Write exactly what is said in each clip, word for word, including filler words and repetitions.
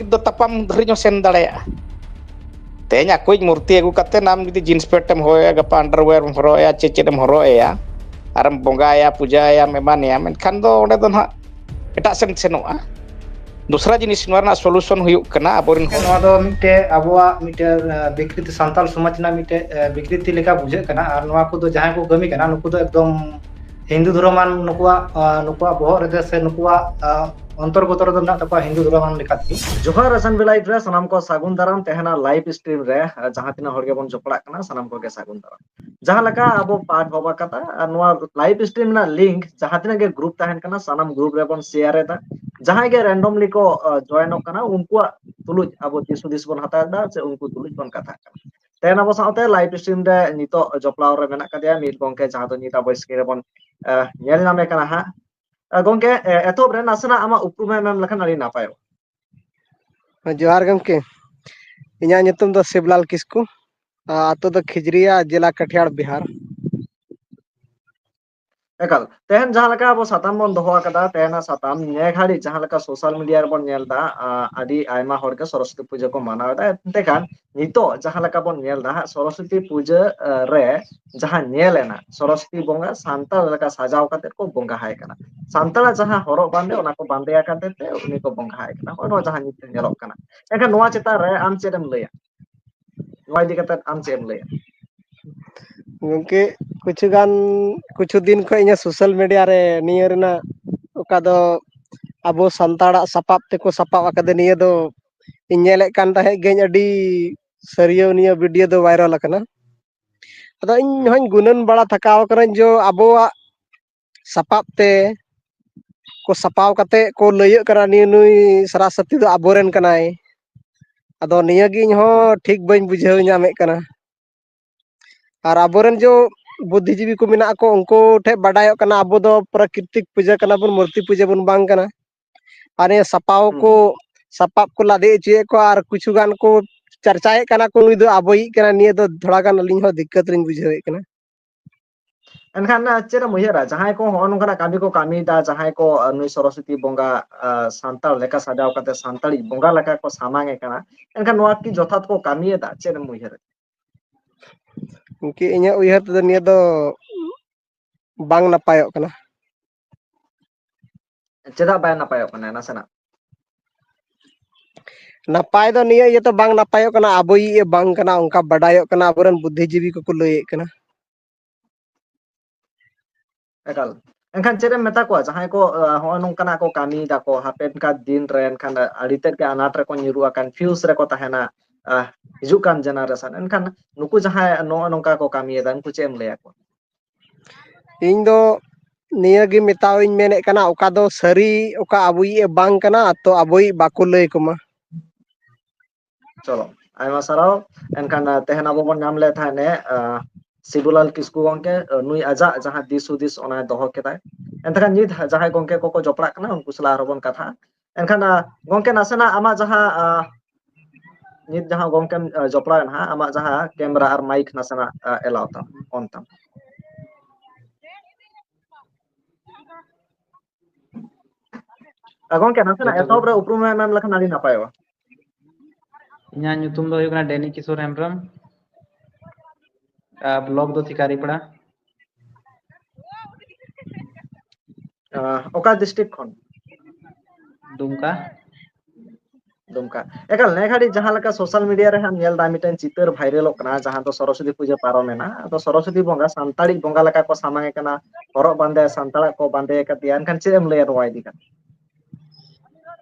ᱫᱚ ᱛᱟᱯᱟᱢ ᱫᱷᱟᱹᱨᱤᱡ ᱦᱚᱸ ᱥᱮᱱ ᱫᱟᱲᱮᱭᱟᱜᱼᱟ᱾ ᱛᱮᱦᱮᱧ ᱟᱠᱚᱭᱤᱡ ᱢᱩᱨᱛᱤ ᱟᱹᱜᱩ ᱠᱟᱛᱮ ᱟᱢ ᱡᱩᱫᱤ ᱡᱤᱱᱥ ᱯᱮᱱᱴ ᱮᱢ ᱦᱚᱨᱚᱜ ᱮᱭᱟ, ᱜᱟᱯᱟ ᱟᱱᱰᱟᱨᱣᱮᱭᱟᱨ ᱮᱢ ᱦᱚᱨᱚᱜ ᱮᱭᱟ, ᱪᱮᱫ ᱪᱮᱫ ᱮᱢ ᱦᱚᱨᱚᱜ ᱮᱭᱟ, ᱟᱨᱮᱢ ᱵᱚᱸᱜᱟᱭᱟ, ᱮᱢᱟᱱᱮᱭᱟ, ᱢᱮᱱᱠᱷᱟᱱ ᱫᱚ ᱚᱸᱰᱮ ᱫᱚ ᱱᱟᱦᱟᱜ ᱮᱴᱟᱜ ᱥᱮᱱ ᱥᱮᱱᱚᱜᱼᱟ᱾ ᱫᱚᱥᱨᱟ ᱡᱤᱱᱤᱥ, ᱱᱚᱣᱟ ᱨᱮᱱᱟᱜ ᱥᱚᱞᱩᱥᱚᱱ ᱦᱩᱭᱩᱜ ᱠᱟᱱᱟ ᱟᱵᱚᱨᱮᱱ ᱦᱚᱲ᱾ ᱱᱚᱣᱟ ᱫᱚ ᱢᱤᱫᱴᱮᱡ ᱟᱵᱚᱣᱟᱜ ᱢᱤᱫᱴᱮᱡ ᱵᱤᱠᱨᱤᱛᱤ, ᱥᱟᱱᱛᱟᱲ ᱥᱚᱢᱟᱡᱽ ᱨᱮᱱᱟᱜ ᱢᱤᱫᱴᱮᱡ ᱵᱤᱠᱨᱤᱛᱤ ᱞᱮᱠᱟ ᱵᱩᱡᱷᱟᱹᱜ ᱠᱟᱱᱟ᱾ ᱟᱨ ᱱᱚᱣᱟ ᱠᱚᱫᱚ ᱡᱟᱦᱟᱸᱭ ᱠᱚ ᱠᱟᱹᱢᱤ ᱠᱟᱱᱟ, ᱱᱩᱠᱩ ᱫᱚ ᱮᱠᱫᱚᱢ ᱦᱤᱱᱫᱩ ᱫᱷᱚᱨᱚᱢᱟᱱ, ᱱᱩᱠᱩᱣᱟᱜ ᱱᱩᱠᱩᱣᱟᱜ ᱵᱚᱦᱚᱜ ᱨᱮᱫᱚ ᱥᱮ ᱱᱩᱠᱩᱣᱟᱜ ᱚᱱᱛᱚᱨᱜᱚᱛᱚ ᱨᱮᱫᱚ ᱢᱮᱱᱟᱜ ᱛᱟᱠᱚᱣᱟ ᱦᱤᱱᱫᱩ ᱫᱷᱚᱨᱚᱢᱟᱱ ᱞᱮᱠᱟᱛᱮ᱾ ᱡᱚᱦᱟᱨ ᱮᱥ ᱮᱱ ᱵᱤ ᱞᱟᱭᱤᱵᱷ ᱨᱮ ᱥᱟᱱᱟᱢ ᱠᱚ ᱥᱟᱹᱜᱩᱱ ᱫᱟᱨᱟᱢ᱾ ᱛᱟᱦᱮᱱᱟ ᱞᱟᱭᱤᱵᱷ ᱥᱴᱨᱤᱢ ᱨᱮ ᱡᱟᱦᱟᱸ ᱛᱤᱱᱟᱹᱜ ᱦᱚᱲ ᱜᱮᱵᱚᱱ ᱡᱚᱯᱲᱟᱜ ᱠᱟᱱᱟ, ᱥᱟᱱᱟᱢ ᱠᱚᱜᱮ ᱥᱟᱹᱜᱩᱱ ᱫᱟᱨᱟᱢ᱾ ᱡᱟᱦᱟᱸ ᱞᱮᱠᱟ ᱟᱵᱚ ᱯᱟᱴ ᱵᱟᱵᱟ ᱠᱟᱛᱷᱟ ᱟᱨ ᱱᱚᱣᱟ ᱞᱟᱭᱤᱵᱷ ᱥᱴᱨᱤᱢ ᱨᱮᱱᱟᱜ ᱞᱤᱝᱠ ᱡᱟᱦᱟᱸ ᱛᱤᱱᱟᱹᱜ ᱜᱮ ᱜᱨᱩᱯ ᱛᱟᱦᱮᱱ ᱠᱟᱱᱟ, ᱥᱟᱱᱟᱢ ᱜᱨᱩᱯ ᱨᱮᱵᱚᱱ ᱥᱮᱭᱟᱨ ᱮᱫᱟ᱾ ᱡᱟᱦᱟᱸᱭ ᱜᱮ ᱨᱮᱱᱰᱚᱢᱞᱤ ᱠᱚ ᱡᱚᱭᱮᱱᱚᱜ ᱠᱟᱱᱟ, ᱩᱱᱠᱩᱣᱟᱜ ᱛᱩᱞᱩᱡ ᱟᱵᱚ ᱫᱤᱥ ᱦᱩᱫᱤᱥ ᱵᱚᱱ ᱦᱟᱛᱟᱣ ᱮᱫᱟ ᱥᱮ ᱩᱱᱠᱩ ᱛᱩᱞᱩᱡ ᱵᱚᱱ ᱠᱟᱛᱷᱟᱜ ᱠᱟᱱᱟ᱾ ᱛᱮᱦᱮᱧ ᱟᱵᱚ ᱥᱟᱶᱛᱮ ᱞᱟᱭᱤᱵᱷ ᱥᱴᱨᱤᱢ ᱨᱮ ᱱᱤᱛᱚᱜ ᱡᱚᱯᱲᱟᱣ ᱨᱮ ᱢᱮᱱᱟᱜ ᱟᱠᱟᱫᱮᱭᱟ ᱢᱤᱫ ᱜᱚᱝᱠᱮ, ᱡᱟᱦᱟᱸ ᱫᱚ ᱱᱤᱛ ᱟᱵᱚ ᱥᱠᱨᱤᱱ ᱨᱮᱵᱚᱱ ᱧᱮᱞ ᱧᱟᱢᱮ ᱠᱟᱱᱟ ᱦᱟᱸᱜ᱾ ᱜᱚᱝᱠᱮ, ᱮᱛᱚᱦᱚᱵ ᱨᱮ ᱱᱟᱥᱮᱱᱟᱜ ᱟᱢᱟᱜ ᱩᱯᱨᱩᱢ ᱮᱢ ᱮᱢ ᱞᱮᱠᱷᱟᱱ ᱟᱹᱰᱤ ᱱᱟᱯᱟᱭᱚᱜᱼᱟ᱾ ᱡᱚᱦᱟᱨ ᱜᱚᱢᱠᱮ, ᱤᱧᱟᱹᱜ ᱧᱩᱛᱩᱢ ᱫᱚ ᱥᱤᱵᱞᱟᱞ ᱠᱤᱥᱠᱩ, ᱟᱹᱛᱩ ᱫᱚ ᱠᱷᱤᱡᱽᱨᱤᱭᱟ, ᱡᱮᱞᱟ ᱠᱟᱴᱷᱤᱭᱟᱲ, ᱵᱤᱦᱟᱨ᱾ ᱮᱠᱟᱞ, ᱛᱮᱦᱮᱧ ᱡᱟᱦᱟᱸ ᱞᱮᱠᱟ ᱟᱵᱚ ᱥᱟᱛᱟᱢ ᱵᱚᱱ ᱫᱚᱦᱚ ᱟᱠᱟᱫᱟ, ᱛᱮᱦᱮᱧᱟᱜ ᱥᱟᱛᱟᱢ ᱱᱤᱭᱟᱹ ᱜᱷᱟᱹᱲᱤᱡ ᱡᱟᱦᱟᱸ ᱞᱮᱠᱟ ᱥᱳᱥᱟᱞ ᱢᱤᱰᱤᱭᱟ ᱨᱮᱵᱚᱱ ᱧᱮᱞ ᱮᱫᱟ, ᱟᱹᱰᱤ ᱟᱭᱢᱟ ᱦᱚᱲ ᱜᱮ ᱥᱚᱨᱚᱥᱚᱛᱤ ᱯᱩᱡᱟᱹ ᱠᱚ ᱢᱟᱱᱟᱣ ᱮᱫᱟ᱾ ᱮᱱᱛᱮ ᱠᱷᱟᱱ ᱱᱤᱛᱚᱜ ᱡᱟᱦᱟᱸ ᱞᱮᱠᱟ ᱵᱚᱱ ᱧᱮᱞ ᱮᱫᱟ ᱦᱟᱸᱜ, ᱥᱚᱨᱚᱥᱚᱛᱤ ᱯᱩᱡᱟᱹ ᱨᱮ ᱡᱟᱦᱟᱸ ᱧᱮᱞ ᱮᱱᱟ, ᱥᱚᱨᱚᱥᱚᱛᱤ ᱵᱚᱸᱜᱟ ᱥᱟᱱᱛᱟᱲ ᱞᱮᱠᱟ ᱥᱟᱡᱟᱣ ᱠᱟᱛᱮ ᱠᱚ ᱵᱚᱸᱜᱟ ᱟᱭ ᱠᱟᱱᱟ᱾ ᱥᱟᱱᱛᱟᱲᱟᱜ ᱡᱟᱦᱟᱸ ᱦᱚᱨᱚᱜ ᱵᱟᱸᱫᱮ, ᱚᱱᱟ ᱠᱚ ᱵᱟᱸᱫᱮ ᱟᱠᱟᱫ ᱛᱮ ᱩᱱᱤ ᱠᱚ ᱵᱚᱸᱜᱟ ᱟᱭ ᱠᱟᱱᱟ᱾ ᱱᱚᱜᱼᱚ ᱱᱚᱣᱟ ᱡᱟᱦᱟᱸ ᱧᱮᱞᱚᱜ ᱠᱟᱱᱟ, ᱮᱱᱠᱷᱟᱱ ᱱᱚᱣᱟ ᱪᱮᱛᱟᱱ ᱨᱮ ᱟᱢ ᱪᱮᱫ ᱮᱢ ᱞᱟᱹᱭᱟ? ᱱᱚᱣᱟ ᱤᱫᱤ ᱠᱟᱛᱮ ᱟᱢ ᱪᱮᱫ ᱮᱢ ᱞᱟᱹᱭᱟ? ᱜᱚᱢᱠᱮ, ᱠᱤᱪᱷᱩ ᱜᱟᱱ, ᱠᱤᱪᱷᱩ ᱫᱤᱱ ᱠᱷᱚᱱ ᱤᱧᱟᱹᱜ ᱥᱳᱥᱟᱞ ᱢᱤᱰᱤᱭᱟ ᱨᱮ ᱱᱤᱭᱟᱹ ᱨᱮᱱᱟᱜ ᱚᱠᱟ ᱫᱚ ᱟᱵᱚ ᱥᱟᱱᱛᱟᱲᱟᱜ ᱥᱟᱯᱟᱵ ᱛᱮᱠᱚ ᱥᱟᱯᱟᱵ ᱟᱠᱟᱫᱟ, ᱱᱤᱭᱟᱹ ᱫᱚ ᱤᱧ ᱧᱮᱞᱮᱫ ᱠᱟᱱ ᱛᱟᱦᱮᱸᱫ ᱜᱮᱧ, ᱟᱹᱰᱤ ᱥᱟᱹᱨᱤᱭᱟᱹ ᱱᱤᱭᱟᱹ ᱵᱷᱤᱰᱤᱭᱳ ᱫᱚ ᱵᱷᱟᱭᱨᱟᱞ ᱟᱠᱟᱱᱟ᱾ ᱟᱫᱚ ᱤᱧ ᱦᱚᱸᱧ ᱜᱩᱱᱟᱹᱱ ᱵᱟᱲᱟ ᱛᱷᱟᱠᱟᱣ ᱟᱠᱟᱱᱟᱹᱧ ᱡᱮ ᱟᱵᱚᱣᱟᱜ ᱥᱟᱯᱟᱵ ᱛᱮ ᱠᱚ ᱥᱟᱯᱟᱣ ᱠᱟᱛᱮ ᱠᱚ ᱞᱟᱹᱭᱟᱹᱜ ᱠᱟᱱᱟ, ᱱᱤᱭᱟᱹ ᱱᱩᱭ ᱥᱟᱨᱟᱥᱟᱛᱤ ᱫᱚ ᱟᱵᱚᱨᱮᱱ ᱠᱟᱱᱟᱭ᱾ ᱟᱫᱚ ᱱᱤᱭᱟᱹ ᱜᱮ ᱤᱧ ᱦᱚᱸ ᱴᱷᱤᱠ ᱵᱟᱹᱧ ᱵᱩᱡᱷᱟᱹᱣ ᱧᱟᱢᱮᱫ ᱠᱟᱱᱟ᱾ ᱟᱨ ᱟᱵᱚᱨᱮᱱ ᱡᱚ ᱵᱩᱫᱽᱫᱷᱤᱡᱤᱵᱤ ᱠᱚ ᱢᱮᱱᱟᱜ ᱠᱚ, ᱩᱱᱠᱩ ᱴᱷᱮᱱ ᱵᱟᱰᱟᱭᱚᱜ ᱠᱟᱱᱟ ᱟᱵᱚ ᱫᱚ ᱯᱨᱟᱠᱨᱤᱛᱤᱠ ᱯᱩᱡᱟᱹ ᱠᱟᱱᱟ ᱵᱚᱱ, ᱢᱩᱨᱛᱤ ᱯᱩᱡᱟᱹ ᱵᱚᱱ ᱵᱟᱝ ᱠᱟᱱᱟ᱾ ᱟᱨ ᱱᱤᱭᱟᱹ ᱥᱟᱯᱟᱣ ᱠᱚ, ᱥᱟᱯᱟᱵ ᱠᱚ ᱞᱟᱫᱮ ᱦᱚᱪᱚᱭᱮᱫ ᱠᱚᱣᱟ ᱟᱨ ᱠᱤᱪᱷᱩ ᱜᱟᱱ ᱠᱚ ᱪᱟᱨᱪᱟᱭᱮᱫ ᱠᱟᱱᱟ ᱠᱚ, ᱱᱩᱭ ᱫᱚ ᱟᱵᱚᱭᱤᱡ ᱠᱟᱱᱟ᱾ ᱱᱤᱭᱟᱹ ᱫᱚ ᱛᱷᱚᱲᱟ ᱜᱟᱱ ᱟᱹᱞᱤᱧ ᱦᱚᱸ ᱫᱤᱠᱠᱟᱛ ᱞᱤᱧ ᱵᱩᱡᱷᱟᱹᱣᱮᱫ ᱠᱟᱱᱟ᱾ ᱮᱱᱠᱷᱟᱱ ᱪᱮᱫ ᱮᱢ ᱩᱭᱦᱟᱹᱨᱟ, ᱡᱟᱦᱟᱸᱭ ᱠᱚ ᱦᱚᱸᱜᱼᱚ ᱱᱚᱝᱠᱟᱱᱟᱜ ᱠᱟᱹᱢᱤ ᱠᱚ ᱠᱟᱹᱢᱤᱭᱮᱫᱟ, ᱡᱟᱦᱟᱸᱭ ᱠᱚ ᱱᱩᱭ ᱥᱚᱨᱚᱥᱚᱛᱤ ᱵᱚᱸᱜᱟ ᱥᱟᱱᱛᱟᱲ ᱞᱮᱠᱟ ᱥᱟᱡᱟᱣ ᱠᱟᱛᱮ ᱥᱟᱱᱛᱟᱲᱤ ᱵᱚᱸᱜᱟ ᱞᱮᱠᱟ ᱠᱚ ᱥᱟᱢᱟᱝ ᱮ ᱠᱟᱱᱟ, ᱮᱱᱠᱷᱟᱱ ᱱᱚᱣᱟ ᱠᱤ ᱡᱚᱛᱷᱟᱛ ᱠᱚ ᱠᱟᱹᱢᱤᱭᱮᱫᱟ? ᱪᱮᱫ ᱮᱢ ᱩᱭᱦᱟᱹᱨᱟ? ᱜᱚᱢᱠᱮ, ᱤᱧᱟᱹᱜ ᱩᱭᱦᱟᱹᱨ ᱛᱮᱫᱚ ᱱᱤᱭᱟᱹ ᱫᱚ ᱵᱟᱝ ᱱᱟᱯᱟᱭᱚᱜ ᱠᱟᱱᱟ᱾ ᱪᱮᱫᱟᱜ ᱵᱟᱭ ᱱᱟᱯᱟᱭᱚᱜ ᱠᱟᱱᱟ ᱱᱟᱥᱮᱱᱟᱜ? ᱱᱟᱯᱟᱭ ᱫᱚ ᱱᱤᱭᱟᱹ ᱤᱭᱟᱹᱛᱮ ᱵᱟᱝ ᱱᱟᱯᱟᱭᱚᱜ ᱠᱟᱱᱟ, ᱟᱵᱚᱭᱤᱡ ᱮ ᱵᱟᱝ ᱠᱟᱱᱟ, ᱚᱱᱠᱟ ᱵᱟᱰᱟᱭᱚᱜ ᱠᱟᱱᱟ, ᱟᱵᱚᱨᱮᱱ ᱵᱩᱫᱽᱫᱷᱤᱡᱤᱵᱤ ᱠᱚᱠᱚ ᱞᱟᱹᱭᱮᱫ ᱠᱟᱱᱟ᱾ ᱮᱠᱟᱞ᱾ ᱮᱱᱠᱷᱟᱱ ᱪᱮᱫ ᱮᱢ ᱢᱮᱛᱟ ᱠᱚᱣᱟ ᱡᱟᱦᱟᱸᱭ ᱠᱚ ᱦᱚᱸᱜᱼᱚᱭ ᱱᱚᱝᱠᱟᱱᱟᱜ ᱠᱚ ᱠᱟᱹᱢᱤᱭ ᱫᱟᱠᱚ, ᱦᱟᱯᱮᱱ ᱠᱟᱱ ᱫᱤᱱ ᱨᱮ ᱮᱱᱠᱷᱟᱱ ᱟᱹᱰᱤ ᱛᱮᱫ ᱜᱮ ᱟᱱᱟᱴ ᱨᱮᱠᱚ ᱧᱩᱨᱩᱜᱼᱟ, ᱠᱚᱱᱯᱷᱤᱭᱩᱥ ᱨᱮᱠᱚ ᱛᱟᱦᱮᱱᱟ, ᱦᱤᱡᱩᱜ ᱠᱟᱱ ᱡᱮᱱᱟᱨᱮᱥᱚᱱ? ᱮᱱᱠᱷᱟᱱ ᱱᱩᱠᱩ ᱡᱟᱦᱟᱸᱭ ᱱᱚᱜᱼᱚ ᱱᱚᱝᱠᱟ ᱠᱚ ᱠᱟᱹᱢᱤᱭᱮᱫᱟ, ᱩᱱᱠᱩ ᱪᱮᱫ ᱮᱢ ᱞᱟᱹᱭ ᱟᱠᱚᱣᱟ? ᱤᱧ ᱫᱚ ᱱᱤᱭᱟᱹ ᱜᱮ ᱢᱮᱛᱟᱣᱤᱧ ᱢᱮᱱᱮᱫ ᱠᱟᱱᱟ, ᱚᱠᱟ ᱫᱚ ᱥᱟᱹᱨᱤ, ᱚᱠᱟ ᱟᱵᱚᱭᱤᱡ ᱮ ᱵᱟᱝ ᱠᱟᱱᱟ, ᱛᱚ ᱟᱵᱚᱭᱤᱡ ᱵᱟᱠᱚ ᱞᱟᱹᱭ ᱠᱚᱢᱟ᱾ ᱪᱚᱞᱚ, ᱟᱭᱢᱟ ᱥᱟᱨᱦᱟᱣ᱾ ᱮᱱᱠᱷᱟᱱ ᱛᱮᱦᱮᱧ ᱟᱵᱚ ᱵᱚᱱ ᱧᱟᱢ ᱞᱮᱫ ᱛᱟᱦᱮᱸᱱᱮ ᱥᱤᱵᱩᱞᱟᱞ ᱠᱤᱥᱠᱩ ᱜᱚᱝᱠᱮ, ᱱᱩᱭ ᱟᱡᱟᱜ ᱡᱟᱦᱟᱸ ᱫᱤᱥ ᱦᱩᱫᱤᱥ ᱚᱱᱟᱭ ᱫᱚᱦᱚ ᱠᱮᱫᱟᱭ᱾ ᱮᱱᱛᱮᱠᱷᱟᱱ ᱱᱤᱛ ᱡᱟᱦᱟᱸᱭ ᱜᱚᱝᱠᱮ ᱠᱚᱠᱚ ᱡᱚᱯᱲᱟᱜ ᱠᱟᱱᱟ, ᱩᱱᱠᱩ ᱥᱟᱞᱟᱜ ᱟᱨᱦᱚᱸ ᱵᱚᱱ ᱠᱟᱛᱷᱟᱜᱼᱟ᱾ ᱮᱱᱠᱷᱟᱱ ᱜᱚᱝᱠᱮ, ᱱᱟᱥᱮᱱᱟᱜ ᱟᱢᱟᱜ ᱡᱟᱦᱟᱸ ᱱᱤᱛ ᱡᱟᱦᱟᱸ ᱜᱚᱝᱠᱮᱢ ᱡᱚᱯᱲᱟᱣ ᱮᱱᱟ ᱦᱟᱸᱜ, ᱟᱢᱟᱜ ᱡᱟᱦᱟᱸ ᱠᱮᱢᱮᱨᱟ ᱟᱨ ᱢᱟᱭᱤᱠ ᱱᱟᱥᱮᱱᱟᱜ ᱮᱞᱟᱣ ᱛᱟᱢ, ᱚᱱ ᱛᱟᱢ᱾ ᱜᱚᱝᱠᱮ, ᱱᱟᱥᱮᱱᱟᱜ ᱮᱛᱚᱦᱚᱵ ᱨᱮ ᱩᱯᱨᱩᱢ ᱮᱢ ᱞᱮᱠᱷᱟᱱ ᱟᱹᱰᱤ ᱱᱟᱯᱟᱭᱚᱜᱼᱟ᱾ ᱤᱧᱟᱹᱜ ᱧᱩᱛᱩᱢ ᱫᱚ ᱦᱩᱭᱩᱜ ᱠᱟᱱᱟ ᱰᱮᱱᱤ ᱠᱤᱥᱳᱨ ᱦᱮᱢᱵᱨᱚᱢ᱾ ᱟᱨ ᱵᱞᱚᱠ ᱫᱚ ᱥᱤᱠᱟᱨᱤᱯᱟᱲᱟ᱾ ᱚᱠᱟ ᱰᱤᱥᱴᱨᱤᱠᱴ ᱠᱷᱚᱱ? ᱫᱩᱢᱠᱟ᱾ ᱫᱩᱢᱠᱟ᱾ ᱮᱠᱟᱞ, ᱱᱮ ᱜᱷᱟᱹᱲᱤᱡ ᱡᱟᱦᱟᱸ ᱞᱮᱠᱟ ᱥᱳᱥᱟᱞ ᱢᱤᱰᱤᱭᱟ ᱨᱮ ᱦᱟᱸᱜ ᱧᱮᱞ ᱫᱟ, ᱢᱤᱫᱴᱮᱱ ᱪᱤᱛᱟᱹᱨ ᱵᱷᱟᱭᱨᱟᱞᱚᱜ ᱠᱟᱱᱟ, ᱡᱟᱦᱟᱸ ᱫᱚ ᱥᱚᱨᱚᱥᱚᱛᱤ ᱯᱩᱡᱟᱹ ᱯᱟᱨᱚᱢᱮᱱᱟ᱾ ᱟᱫᱚ ᱥᱚᱨᱚᱥᱚᱛᱤ ᱵᱚᱸᱜᱟ ᱥᱟᱱᱛᱟᱲᱤᱡ ᱵᱚᱸᱜᱟ ᱞᱮᱠᱟ ᱠᱚ ᱥᱟᱢᱟᱝ ᱮ ᱠᱟᱱᱟ, ᱦᱚᱨᱚᱜ ᱵᱟᱸᱫᱮ ᱥᱟᱱᱛᱟᱲᱟᱜ ᱠᱚ ᱵᱟᱸᱫᱮ ᱟᱠᱟᱫᱮᱭᱟ᱾ ᱮᱱᱠᱷᱟᱱ ᱪᱮᱫ ᱮᱢ ᱞᱟᱹᱭᱟ ᱱᱚᱣᱟ ᱤᱫᱤ ᱠᱟᱛᱮ?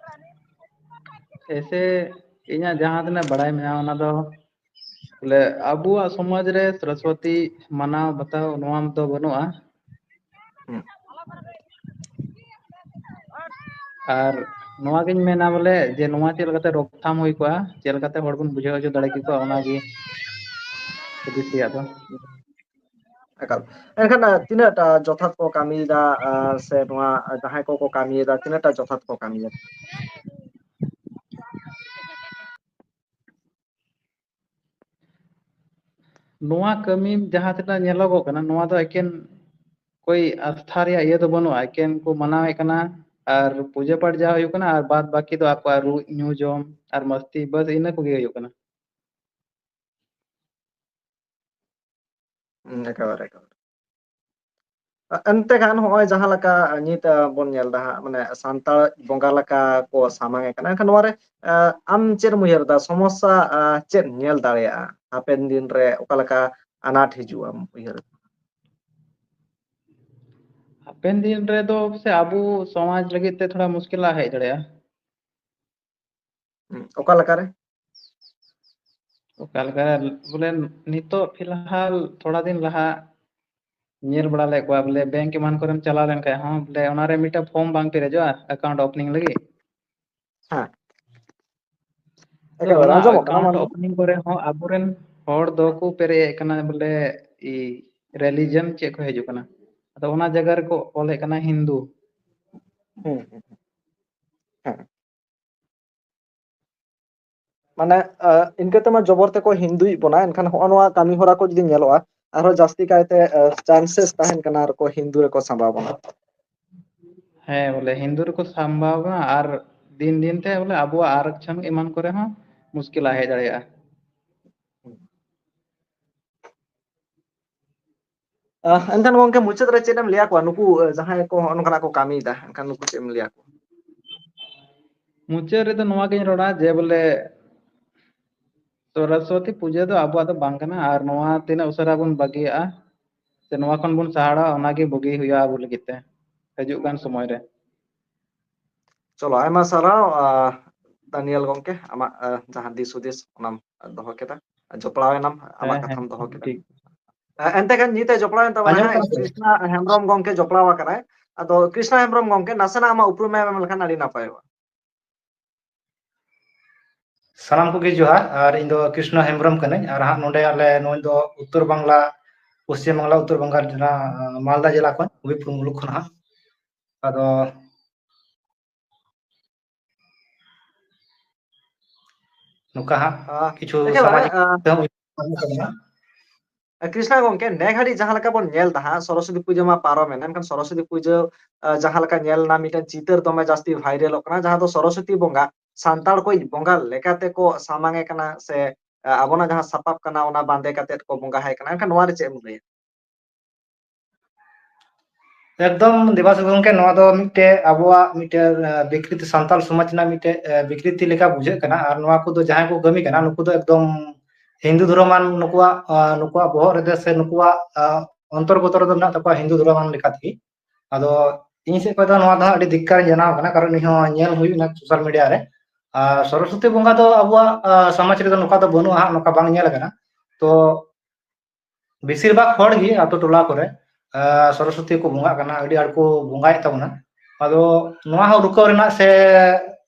ᱮᱥᱮ ᱤᱧᱟᱹᱜ ᱡᱟᱦᱟᱸ ᱛᱤᱱᱟᱹᱜ ᱵᱟᱲᱟᱭ ᱢᱮᱱᱟᱜᱼᱟ, ᱚᱱᱟ ᱫᱚ ᱵᱚᱞᱮ ᱟᱵᱚᱣᱟᱜ ᱥᱚᱢᱟᱡᱽ ᱨᱮ ᱥᱚᱨᱚᱥᱚᱛᱤ ᱢᱟᱱᱟᱣ ᱵᱟᱛᱟᱣ ᱱᱚᱣᱟ ᱫᱚ ᱵᱟᱹᱱᱩᱜᱼᱟ᱾ ᱦᱩᱸ᱾ ᱟᱨ ᱱᱚᱣᱟᱜᱤᱧ ᱢᱮᱱᱟ ᱵᱚᱞᱮ ᱡᱮ ᱱᱚᱣᱟ ᱪᱮᱫ ᱞᱮᱠᱟᱛᱮ ᱨᱳᱠᱛᱷᱟᱢ ᱦᱩᱭ ᱠᱚᱜᱼᱟ, ᱪᱮᱫ ᱞᱮᱠᱟᱛᱮ ᱦᱚᱲ ᱵᱚᱱ ᱵᱩᱡᱷᱟᱹᱣ ᱦᱚᱪᱚ ᱫᱟᱲᱮ ᱠᱮᱠᱚᱣᱟ, ᱚᱱᱟᱜᱮ ᱦᱩᱫᱤᱥ ᱨᱮᱭᱟᱜ ᱫᱚ᱾ ᱮᱠᱟᱞ᱾ ᱮᱱᱠᱷᱟᱱ, ᱟᱸ, ᱛᱤᱱᱟᱹᱜ ᱴᱟ ᱡᱚᱛᱷᱟᱛ ᱠᱚ ᱠᱟᱹᱢᱤᱭᱮᱫᱟ, ᱟᱸ, ᱥᱮ ᱱᱚᱣᱟ, ᱟᱸ, ᱡᱟᱦᱟᱸᱭ ᱠᱚᱠᱚ ᱠᱟᱹᱢᱤᱭᱮᱫᱟ, ᱛᱤᱱᱟᱹᱜ ᱴᱟ ᱡᱚᱛᱷᱟᱛ ᱠᱚ ᱠᱟᱹᱢᱤᱭᱮᱫᱟ? ᱱᱚᱣᱟ ᱠᱟᱹᱢᱤ ᱡᱟᱦᱟᱸ ᱛᱤᱱᱟᱹᱜ ᱧᱮᱞᱚᱜᱚᱜ ᱠᱟᱱᱟ, ᱱᱚᱣᱟ ᱫᱚ ᱮᱠᱮᱱ ᱠᱳᱭ ᱟᱥᱛᱷᱟ ᱨᱮᱭᱟᱜ ᱤᱭᱟᱹ ᱫᱚ ᱵᱟᱹᱱᱩᱜᱼᱟ, ᱮᱠᱮᱱ ᱠᱚ ᱢᱟᱱᱟᱣᱮᱫ ᱠᱟᱱᱟ ᱟᱨ ᱯᱩᱡᱟᱹ ᱯᱟᱴ ᱡᱟ ᱦᱩᱭᱩᱜ ᱠᱟᱱᱟ, ᱟᱨ ᱵᱟᱫ ᱵᱟᱹᱠᱤ ᱫᱚ ᱟᱠᱚᱣᱟᱜ ᱨᱩ ᱧᱩ ᱡᱚᱢ ᱟᱨ ᱢᱟᱥᱛᱤ, ᱵᱟᱥ ᱤᱱᱟᱹ ᱠᱚᱜᱮ ᱦᱩᱭᱩᱜ ᱠᱟᱱᱟ᱾ ᱦᱩᱸ, ᱮᱠᱮᱵᱟᱨᱮ, ᱮᱠᱮᱵᱟᱨᱮ᱾ ᱮᱱᱛᱮ ᱠᱷᱟᱱ ᱱᱚᱜᱼᱚᱭ ᱡᱟᱦᱟᱸ ᱞᱮᱠᱟ ᱱᱤᱛ, ᱟ, ᱵᱚᱱ ᱧᱮᱞ ᱮᱫᱟ ᱦᱟᱸᱜ, ᱢᱟᱱᱮ ᱥᱟᱱᱛᱟᱲ ᱵᱚᱸᱜᱟ ᱞᱮᱠᱟ ᱠᱚ ᱥᱟᱢᱟᱝ ᱮ ᱠᱟᱱᱟ, ᱮᱱᱠᱷᱟᱱ ᱱᱚᱣᱟ ᱨᱮ, ᱟ, ᱟᱢ ᱪᱮᱫ ᱮᱢ ᱩᱭᱦᱟᱹᱨ ᱮᱫᱟ? ᱥᱚᱢᱚᱥᱥᱟ, ᱟ, ᱪᱮᱫ ᱧᱮᱞ ᱫᱟᱲᱮᱭᱟᱜᱼᱟ? ᱦᱟᱯᱮᱱ ᱫᱤᱱ ᱨᱮ ᱚᱠᱟ ᱞᱮᱠᱟ ᱟᱱᱟᱴ ᱦᱤᱡᱩᱜᱼᱟ ᱮᱢ ᱩᱭᱦᱟᱹᱨ ᱮᱫᱟ? ᱦᱟᱯᱮᱱ ᱫᱤᱱ ᱨᱮᱫᱚ ᱥᱮ ᱟᱵᱚ ᱥᱚᱢᱟᱡᱽ ᱞᱟᱹᱜᱤᱫ ᱛᱮ ᱛᱷᱚᱲᱟ ᱢᱩᱥᱠᱤᱞᱟᱜ ᱦᱮᱡ ᱫᱟᱲᱮᱭᱟᱜᱼᱟ᱾ ᱦᱩᱸ, ᱚᱠᱟ ᱞᱮᱠᱟᱨᱮ? ᱚᱠᱟ ᱞᱮᱠᱟ ᱵᱚᱞᱮ, ᱱᱤᱛᱚᱜ ᱯᱷᱤᱞᱦᱟᱞ ᱛᱷᱚᱲᱟ ᱫᱤᱱ ᱞᱟᱦᱟ ᱧᱮᱞ ᱵᱟᱲᱟ ᱞᱮᱫ ᱠᱚᱣᱟ ᱵᱚᱞᱮ, ᱵᱮᱝᱠ ᱮᱢᱟᱱ ᱠᱚᱨᱮᱢ ᱪᱟᱞᱟᱣ ᱞᱮᱱᱠᱷᱟᱱ ᱦᱚᱸ ᱵᱚᱞᱮ ᱚᱱᱟᱨᱮ ᱢᱤᱫᱴᱮᱱ ᱯᱷᱚᱨᱢ ᱵᱟᱝ ᱯᱮᱨᱮᱡᱚᱜᱼᱟ account opening ᱞᱟᱹᱜᱤᱫ? ᱦᱮᱸ᱾ ᱛᱚ ᱮᱠᱮᱵᱟᱨᱮ ᱚᱱᱟ ᱟᱸᱡᱚᱢᱚᱜ ᱠᱟᱱᱟ, account ᱢᱟᱱᱮ opening ᱠᱚᱨᱮ ᱦᱚᱸ ᱟᱵᱚᱨᱮᱱ ᱦᱚᱲ ᱫᱚᱠᱚ ᱯᱮᱨᱮᱡ ᱮᱫ ᱠᱟᱱᱟ ᱵᱚᱞᱮ ᱤ religion ᱪᱮᱫ ᱠᱚ ᱦᱤᱡᱩᱜ ᱠᱟᱱᱟ᱾ ᱟᱫᱚ ᱚᱱᱟ ᱡᱟᱭᱜᱟ ᱨᱮᱠᱚ ᱚᱞᱮᱫ ᱠᱟᱱᱟ ᱦᱤᱱᱫᱩ᱾ ᱦᱩᱸ, ᱦᱩᱸ, ᱦᱩᱸ᱾ ᱦᱮᱸ᱾ ᱢᱟᱱᱮ, ᱟ, ᱤᱱᱠᱟᱹ ᱛᱮᱢᱟ ᱡᱚᱵᱚᱨ ᱛᱮᱠᱚ ᱦᱤᱱᱫᱩᱭᱮᱫ ᱵᱚᱱᱟ, ᱮᱱᱠᱷᱟᱱ ᱦᱚᱸᱜᱼᱚ ᱱᱚᱣᱟ ᱠᱟᱹᱢᱤ ᱦᱚᱨᱟ ᱠᱚ ᱡᱩᱫᱤ ᱧᱮᱞᱚᱜᱼᱟ, ᱟᱨᱦᱚᱸ ᱡᱟᱹᱥᱛᱤ ᱠᱟᱭᱛᱮ, ᱟ, chances ᱛᱟᱦᱮᱱ ᱠᱟᱱᱟ ᱟᱨ ᱠᱚ ᱦᱤᱱᱫᱩ ᱨᱮᱠᱚ ᱥᱟᱢᱵᱟᱣ ᱵᱚᱱᱟ᱾ ᱦᱮᱸ, ᱵᱚᱞᱮ ᱦᱤᱱᱫᱩ ᱨᱮᱠᱚ ᱥᱟᱢᱵᱟᱣ ᱵᱚᱱᱟ, ᱟᱨ ᱫᱤᱱ ᱫᱤᱱ ᱛᱮ ᱵᱚᱞᱮ ᱟᱵᱚᱣᱟᱜ ᱟᱨᱚᱠᱪᱷᱚᱱ ᱮᱢᱟᱱ ᱠᱚᱨᱮ ᱦᱚᱸ ᱢᱩᱥᱠᱤᱞ ᱦᱮᱡ ᱫᱟᱲᱮᱭᱟᱜᱼᱟ᱾ ᱟᱦ, ᱮᱱᱠᱷᱟᱱ ᱜᱚᱝᱠᱮ, ᱢᱩᱪᱟᱹᱫ ᱨᱮ ᱪᱮᱫ ᱮᱢ ᱞᱟᱹᱭ ᱟᱠᱚᱣᱟ ᱱᱩᱠᱩ, ᱮ, ᱡᱟᱦᱟᱸᱭ ᱠᱚ ᱦᱚᱸᱜᱼᱚ ᱱᱚᱝᱠᱟᱱᱟᱜ ᱠᱚ ᱠᱟᱹᱢᱤᱭᱮᱫᱟ, ᱮᱱᱠᱷᱟᱱ ᱱᱩᱠᱩ ᱪᱮᱫ ᱮᱢ ᱞᱟᱹᱭ ᱟᱠᱚᱣᱟ? ᱢᱩᱪᱟᱹᱫ ᱨᱮᱫᱚ ᱱᱚᱣᱟ ᱜᱤᱧ ᱨᱚᱲᱟ ᱡᱮ ᱵᱚᱞᱮ ᱥᱚᱨᱚᱥᱚᱛᱤ ᱯᱩᱡᱟᱹ ᱫᱚ ᱟᱵᱚᱣᱟᱜ ᱫᱚ ᱵᱟᱝ ᱠᱟᱱᱟ, ᱟᱨ ᱱᱚᱣᱟ ᱛᱤᱱᱟᱹᱜ ᱩᱥᱟᱹᱨᱟ ᱵᱚᱱ ᱵᱟᱹᱜᱤᱭᱟᱜᱼᱟ ᱥᱮ ᱱᱚᱣᱟ ᱠᱷᱚᱱ ᱵᱚᱱ ᱥᱟᱦᱟᱲᱟᱜᱼᱟ, ᱚᱱᱟᱜᱮ ᱵᱩᱜᱤ ᱦᱩᱭᱩᱜᱼᱟ ᱟᱵᱚ ᱞᱟᱹᱜᱤᱫ ᱛᱮ ᱦᱤᱡᱩᱜ ᱠᱟᱱ ᱥᱚᱢᱚᱭ ᱨᱮ᱾ ᱪᱚᱞᱚ, ᱟᱭᱢᱟ ᱥᱟᱨᱦᱟᱣ, ᱟ, ᱫᱟᱱᱤᱭᱮᱞ ᱜᱚᱝᱠᱮ, ᱟᱢᱟᱜ, ᱟ, ᱡᱟᱦᱟᱸ ᱫᱤᱥ ᱦᱩᱫᱤᱥ ᱚᱱᱟᱢ ᱫᱚᱦᱚ ᱠᱮᱫᱟ, ᱡᱚᱯᱲᱟᱣ ᱮᱱᱟᱢ, ᱟᱢᱟᱜ ᱦᱮᱸ, ᱦᱮᱸ, ᱠᱟᱛᱷᱟᱢ ᱫᱚᱦᱚ ᱠᱮᱫᱟ᱾ ᱴᱷᱤᱠ᱾ ᱟ, ᱮᱱᱛᱮ ᱠᱷᱟᱱ ᱱᱤᱛ ᱮ ᱡᱚᱯᱲᱟᱣ ᱮᱱ ᱛᱟᱵᱚᱱᱟ ᱟᱸᱡᱚᱢᱚᱜ ᱦᱟᱸᱜ, ᱠᱟᱱᱟ ᱥᱮ? ᱠᱨᱤᱥᱱᱟ ᱦᱮᱢᱵᱨᱚᱢ ᱜᱚᱝᱠᱮ ᱡᱚᱯᱲᱟᱣ ᱟᱠᱟᱱᱟᱭ᱾ ᱟᱫᱚ ᱠᱨᱤᱥᱱᱟ ᱦᱮᱢᱵᱨᱚᱢ ᱜᱚᱝᱠᱮ, ᱱᱟᱥᱮᱱᱟᱜ ᱟᱢᱟᱜ ᱩᱯᱨᱩᱢ ᱮᱢ ᱮᱢ ᱞᱮᱠᱷᱟᱱ ᱟᱹᱰᱤ ᱱᱟᱯᱟᱭᱚᱜᱼᱟ᱾ ᱥᱟᱱᱟᱢ ᱠᱚᱜᱮ ᱡᱚᱦᱟᱨ, ᱟᱨ ᱤᱧ ᱫᱚ ᱠᱨᱤᱥᱱᱟ ᱦᱮᱢᱵᱨᱚᱢ ᱠᱟᱹᱱᱟᱹᱧ, ᱟᱨ ᱦᱟᱸᱜ ᱱᱚᱰᱮ ᱟᱞᱮ ᱱᱚᱜᱼᱚᱭ ᱫᱚ ᱩᱛᱛᱚᱨ ᱵᱟᱝᱞᱟ, ᱯᱚᱥᱪᱤᱢ ᱵᱟᱝᱞᱟ, ᱩᱛᱛᱚᱨ ᱵᱟᱝᱞᱟ ᱨᱮᱱᱟᱜ, ᱟᱸ, ᱢᱟᱞᱫᱟ ᱡᱮᱞᱟ ᱠᱷᱚᱱ, ᱦᱚᱵᱤᱵᱽᱯᱩᱨ ᱢᱩᱞᱩᱠ ᱠᱷᱚᱱ ᱦᱟᱸᱜ᱾ ᱟᱫᱚ ᱱᱚᱝᱠᱟ ᱦᱟᱸᱜ ᱟᱸ, ᱠᱤᱪᱷᱩ ᱮᱠᱮᱵᱟᱨᱮ, ᱥᱟᱢᱟᱡᱤᱠ ᱟᱸ, ᱛᱮᱦᱚᱸ ᱩᱭᱦᱟᱹᱨ ᱵᱷᱟᱵᱽᱱᱟ ᱛᱟᱵᱚᱱᱟ᱾ ᱠᱨᱤᱥᱱᱟ ᱜᱚᱝᱠᱮ, ᱱᱮ ᱜᱷᱟᱹᱲᱤᱡ ᱡᱟᱦᱟᱸ ᱞᱮᱠᱟ ᱵᱚᱱ ᱧᱮᱞ ᱮᱫᱟ ᱦᱟᱸᱜ, ᱥᱚᱨᱚᱥᱚᱛᱤ ᱯᱩᱡᱟᱹ ᱢᱟ ᱯᱟᱨᱚᱢᱮᱱ, ᱮᱱᱠᱷᱟᱱ ᱥᱚᱨᱚᱥᱚᱛᱤ ᱯᱩᱡᱟᱹ, ᱟᱸ, ᱡᱟᱦᱟᱸ ᱞᱮᱠᱟ ᱧᱮᱞ ᱮᱱᱟ, ᱢᱤᱫᱴᱮᱱ ᱪᱤᱛᱟᱹᱨ ᱫᱚᱢᱮ ᱡᱟᱹᱥᱛᱤ ᱵᱷᱟᱭᱨᱟᱞᱚᱜ ᱠᱟᱱᱟ, ᱡᱟᱦᱟᱸ ᱫᱚ ᱥᱚᱨᱚᱥᱚᱛᱤ ᱵᱚᱸᱜᱟ, ᱥᱟᱱᱛᱟᱲ ᱠᱚᱭᱤᱡ ᱵᱚᱸᱜᱟ ᱞᱮᱠᱟᱛᱮ ᱠᱚ ᱥᱟᱢᱟᱝ ᱮ ᱠᱟᱱᱟ, ᱥᱮ, ᱟᱸ, ᱟᱵᱚᱱᱟᱜ ᱡᱟᱦᱟᱸ ᱥᱟᱯᱟᱵ ᱠᱟᱱᱟ, ᱚᱱᱟ ᱵᱟᱸᱫᱮ ᱠᱟᱛᱮᱫ ᱠᱚ ᱵᱚᱸᱜᱟ ᱟᱭ ᱠᱟᱱᱟ᱾ ᱮᱱᱠᱷᱟᱱ ᱱᱚᱣᱟ ᱨᱮ ᱪᱮᱫ ᱮᱢ ᱞᱟᱹᱭᱟ? ᱮᱠᱫᱚᱢ, ᱫᱮᱵᱟᱥᱤᱥ ᱜᱚᱝᱠᱮ, ᱱᱚᱣᱟ ᱫᱚ ᱢᱤᱫᱴᱮᱡ ᱟᱵᱚᱣᱟᱜ ᱢᱤᱫᱴᱮᱡ, ᱮ, ᱵᱤᱠᱨᱤᱛᱤ, ᱥᱟᱱᱛᱟᱲ ᱥᱚᱢᱟᱡᱽ ᱨᱮᱱᱟᱜ ᱢᱤᱫᱴᱮᱡ, ᱮ, ᱵᱤᱠᱨᱤᱛᱤ ᱞᱮᱠᱟ ᱵᱩᱡᱷᱟᱹᱜ ᱠᱟᱱᱟ᱾ ᱟᱨ ᱱᱚᱣᱟ ᱠᱚᱫᱚ ᱡᱟᱦᱟᱸᱭ ᱠᱚ ᱠᱟᱹᱢᱤ ᱠᱟᱱᱟ, ᱱᱩᱠᱩ ᱫᱚ ᱮᱠᱫᱚᱢ ᱦᱤᱱᱫᱩ ᱫᱷᱚᱨᱚᱢᱟᱱ, ᱱᱩᱠᱩᱣᱟᱜ, ᱟ, ᱱᱩᱠᱩᱣᱟᱜ ᱵᱚᱦᱚᱜ ᱨᱮᱫᱚ ᱥᱮ ᱱᱩᱠᱩᱣᱟᱜ, ᱟ, ᱚᱱᱛᱚᱨᱜᱚᱛᱚ ᱨᱮᱫᱚ ᱢᱮᱱᱟᱜ ᱛᱟᱠᱚᱣᱟ ᱦᱤᱱᱫᱩ ᱫᱷᱚᱨᱚᱢᱟᱱ ᱞᱮᱠᱟ ᱛᱮᱜᱮ᱾ ᱟᱫᱚ ᱤᱧ ᱥᱮᱫ ᱠᱷᱚᱱ ᱫᱚ ᱱᱚᱣᱟ ᱫᱚ ᱦᱟᱸᱜ ᱟᱹᱰᱤ ᱫᱷᱤᱠᱠᱟᱨᱤᱧ ᱡᱟᱱᱟᱣ ᱠᱟᱱᱟ, ᱠᱟᱨᱚᱱ ᱤᱧ ᱦᱚᱸ ᱧᱮᱞ ᱦᱩᱭᱩᱜ ᱠᱟᱱᱟ ᱥᱳᱥᱟᱞ ᱢᱤᱰᱤᱭᱟ ᱨᱮ᱾ ᱟᱨ ᱥᱚᱨᱚᱥᱚᱛᱤ ᱵᱚᱸᱜᱟ ᱫᱚ ᱟᱵᱚᱣᱟᱜ, ᱟ, ᱥᱚᱢᱟᱡᱽ ᱨᱮᱫᱚ ᱱᱚᱝᱠᱟ ᱫᱚ ᱵᱟᱹᱱᱩᱜᱼᱟ ᱦᱟᱸᱜ, ᱱᱚᱝᱠᱟ ᱵᱟᱝ ᱧᱮᱞ ᱟᱠᱟᱱᱟ᱾ ᱛᱚ ᱵᱮᱥᱤᱨ ᱵᱷᱟᱜᱽ ᱦᱚᱲ ᱜᱮ ᱟᱛᱳ ᱴᱚᱞᱟ ᱠᱚᱨᱮ, ᱟ, ᱥᱚᱨᱚᱥᱚᱛᱤ ᱠᱚ ᱵᱚᱸᱜᱟᱜ ᱠᱟᱱᱟ, ᱟᱹᱰᱤ ᱟᱸᱴ ᱠᱚ ᱵᱚᱸᱜᱟᱭᱮᱫ ᱛᱟᱵᱚᱱᱟ᱾ ᱟᱫᱚ ᱱᱚᱣᱟ ᱦᱚᱸ ᱨᱩᱠᱟᱹᱣ ᱨᱮᱱᱟᱜ ᱥᱮ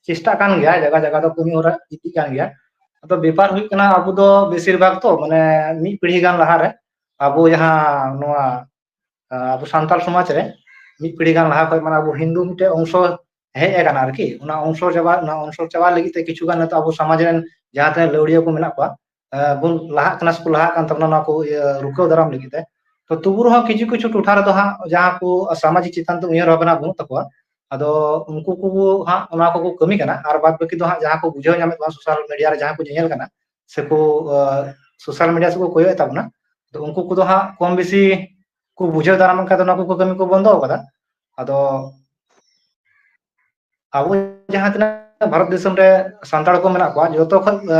ᱪᱮᱥᱴᱟᱜ ᱠᱟᱱ ᱜᱮᱭᱟ, ᱡᱟᱭᱜᱟ ᱡᱟᱭᱜᱟ ᱫᱚ ᱠᱟᱹᱢᱤ ᱦᱚᱨᱟ ᱤᱫᱤᱜ ᱠᱟᱱ ᱜᱮᱭᱟ᱾ ᱟᱫᱚ ᱵᱮᱯᱟᱨ ᱦᱩᱭᱩᱜ ᱠᱟᱱᱟ, ᱟᱵᱚ ᱫᱚ ᱵᱮᱥᱤᱨ ᱵᱷᱟᱜᱽ ᱛᱚ, ᱢᱟᱱᱮ, ᱢᱤᱫ ᱯᱤᱲᱦᱤ ᱜᱟᱱ ᱞᱟᱦᱟᱨᱮ ᱟᱵᱚ ᱡᱟᱦᱟᱸ ᱱᱚᱣᱟ, ᱟ, ᱟᱵᱚ ᱥᱟᱱᱛᱟᱲ ᱥᱚᱢᱟᱡᱽ ᱨᱮ ᱢᱤᱫ ᱯᱤᱲᱦᱤ ᱜᱟᱱ ᱞᱟᱦᱟ ᱠᱷᱚᱱ, ᱢᱟᱱᱮ, ᱟᱵᱚ ᱦᱤᱱᱫᱩ ᱢᱤᱫᱴᱮᱡ ᱚᱝᱥᱚ ᱦᱮᱡ ᱟᱠᱟᱱᱟ ᱟᱨᱠᱤ᱾ ᱚᱱᱟ ᱚᱝᱥᱚ ᱪᱟᱵᱟ, ᱚᱱᱟ ᱚᱝᱥᱚ ᱪᱟᱵᱟ ᱞᱟᱹᱜᱤᱫ ᱛᱮ ᱠᱤᱪᱷᱩ ᱜᱟᱱ ᱱᱤᱛᱚᱜ ᱟᱵᱚ ᱥᱚᱢᱟᱡᱽ ᱨᱮᱱ ᱡᱟᱦᱟᱸ ᱛᱤᱱᱟᱹᱜ ᱞᱟᱹᱣᱲᱤᱭᱟᱹ ᱠᱚ ᱢᱮᱱᱟᱜ ᱠᱚᱣᱟ, ᱟ, ᱵᱚᱱ ᱞᱟᱦᱟᱜ ᱠᱟᱱᱟ ᱥᱮᱠᱚ ᱞᱟᱦᱟᱜ ᱠᱟᱱ ᱛᱟᱵᱚᱱᱟ ᱱᱚᱣᱟ ᱠᱚ, ᱤᱭᱟᱹ, ᱨᱩᱠᱟᱹᱣ ᱫᱟᱨᱟᱢ ᱞᱟᱹᱜᱤᱫ ᱛᱮ᱾ ᱛᱚ ᱛᱚᱵᱩ ᱨᱮᱦᱚᱸ ᱠᱤᱪᱷᱩ ᱠᱤᱪᱷᱩ ᱴᱚᱴᱷᱟ ᱨᱮᱫᱚ ᱦᱟᱸᱜ ᱡᱟᱦᱟᱸ ᱠᱚ ᱥᱟᱢᱟᱡᱤᱠ ᱪᱮᱛᱟᱱ ᱛᱮ ᱩᱭᱦᱟᱹᱨ ᱵᱷᱟᱵᱽᱱᱟ ᱵᱟᱹᱱᱩᱜ ᱛᱟᱠᱚᱣᱟ, ᱟᱫᱚ ᱩᱱᱠᱩ ᱠᱚ ᱦᱟᱸᱜ ᱚᱱᱟ ᱠᱚᱠᱚ ᱠᱟᱹᱢᱤ ᱠᱟᱱᱟ᱾ ᱟᱨ ᱵᱟᱫ ᱵᱟᱹᱠᱤ ᱫᱚ ᱦᱟᱸᱜ ᱡᱟᱦᱟᱸ ᱠᱚ ᱵᱩᱡᱷᱟᱹᱣ ᱧᱟᱢᱮᱫ ᱠᱚᱣᱟ ᱥᱳᱥᱟᱞ ᱢᱤᱰᱤᱭᱟ ᱨᱮ, ᱡᱟᱦᱟᱸ ᱠᱚ ᱧᱮᱧᱮᱞ ᱠᱟᱱᱟ ᱥᱮᱠᱚ, ᱟ, ᱥᱳᱥᱟᱞ ᱢᱤᱰᱤᱭᱟ ᱥᱮᱫ ᱠᱚ ᱠᱚᱭᱚᱜ ᱮᱫ ᱛᱟᱵᱚᱱᱟ, ᱛᱚ ᱩᱱᱠᱩ ᱠᱚᱫᱚ ᱦᱟᱸᱜ ᱠᱚᱢ ᱵᱮᱥᱤ ᱠᱚ ᱵᱩᱡᱷᱟᱹᱣ ᱫᱟᱨᱟᱢ ᱠᱷᱟᱱ ᱫᱚ ᱚᱱᱟ ᱠᱚ ᱠᱟᱹᱢᱤ ᱠᱚ ᱵᱚᱱᱫᱚ ᱟᱠᱟᱫᱟ᱾ ᱟᱫᱚ ᱟᱵᱚ ᱡᱟᱦᱟᱸ ᱛᱤᱱᱟᱹᱜ ᱵᱷᱟᱨᱚᱛ ᱫᱤᱥᱚᱢ ᱨᱮ ᱥᱟᱱᱛᱟᱲ ᱠᱚ ᱢᱮᱱᱟᱜ ᱠᱚᱣᱟ, ᱡᱚᱛᱚ ᱠᱷᱚᱱ, ᱟ,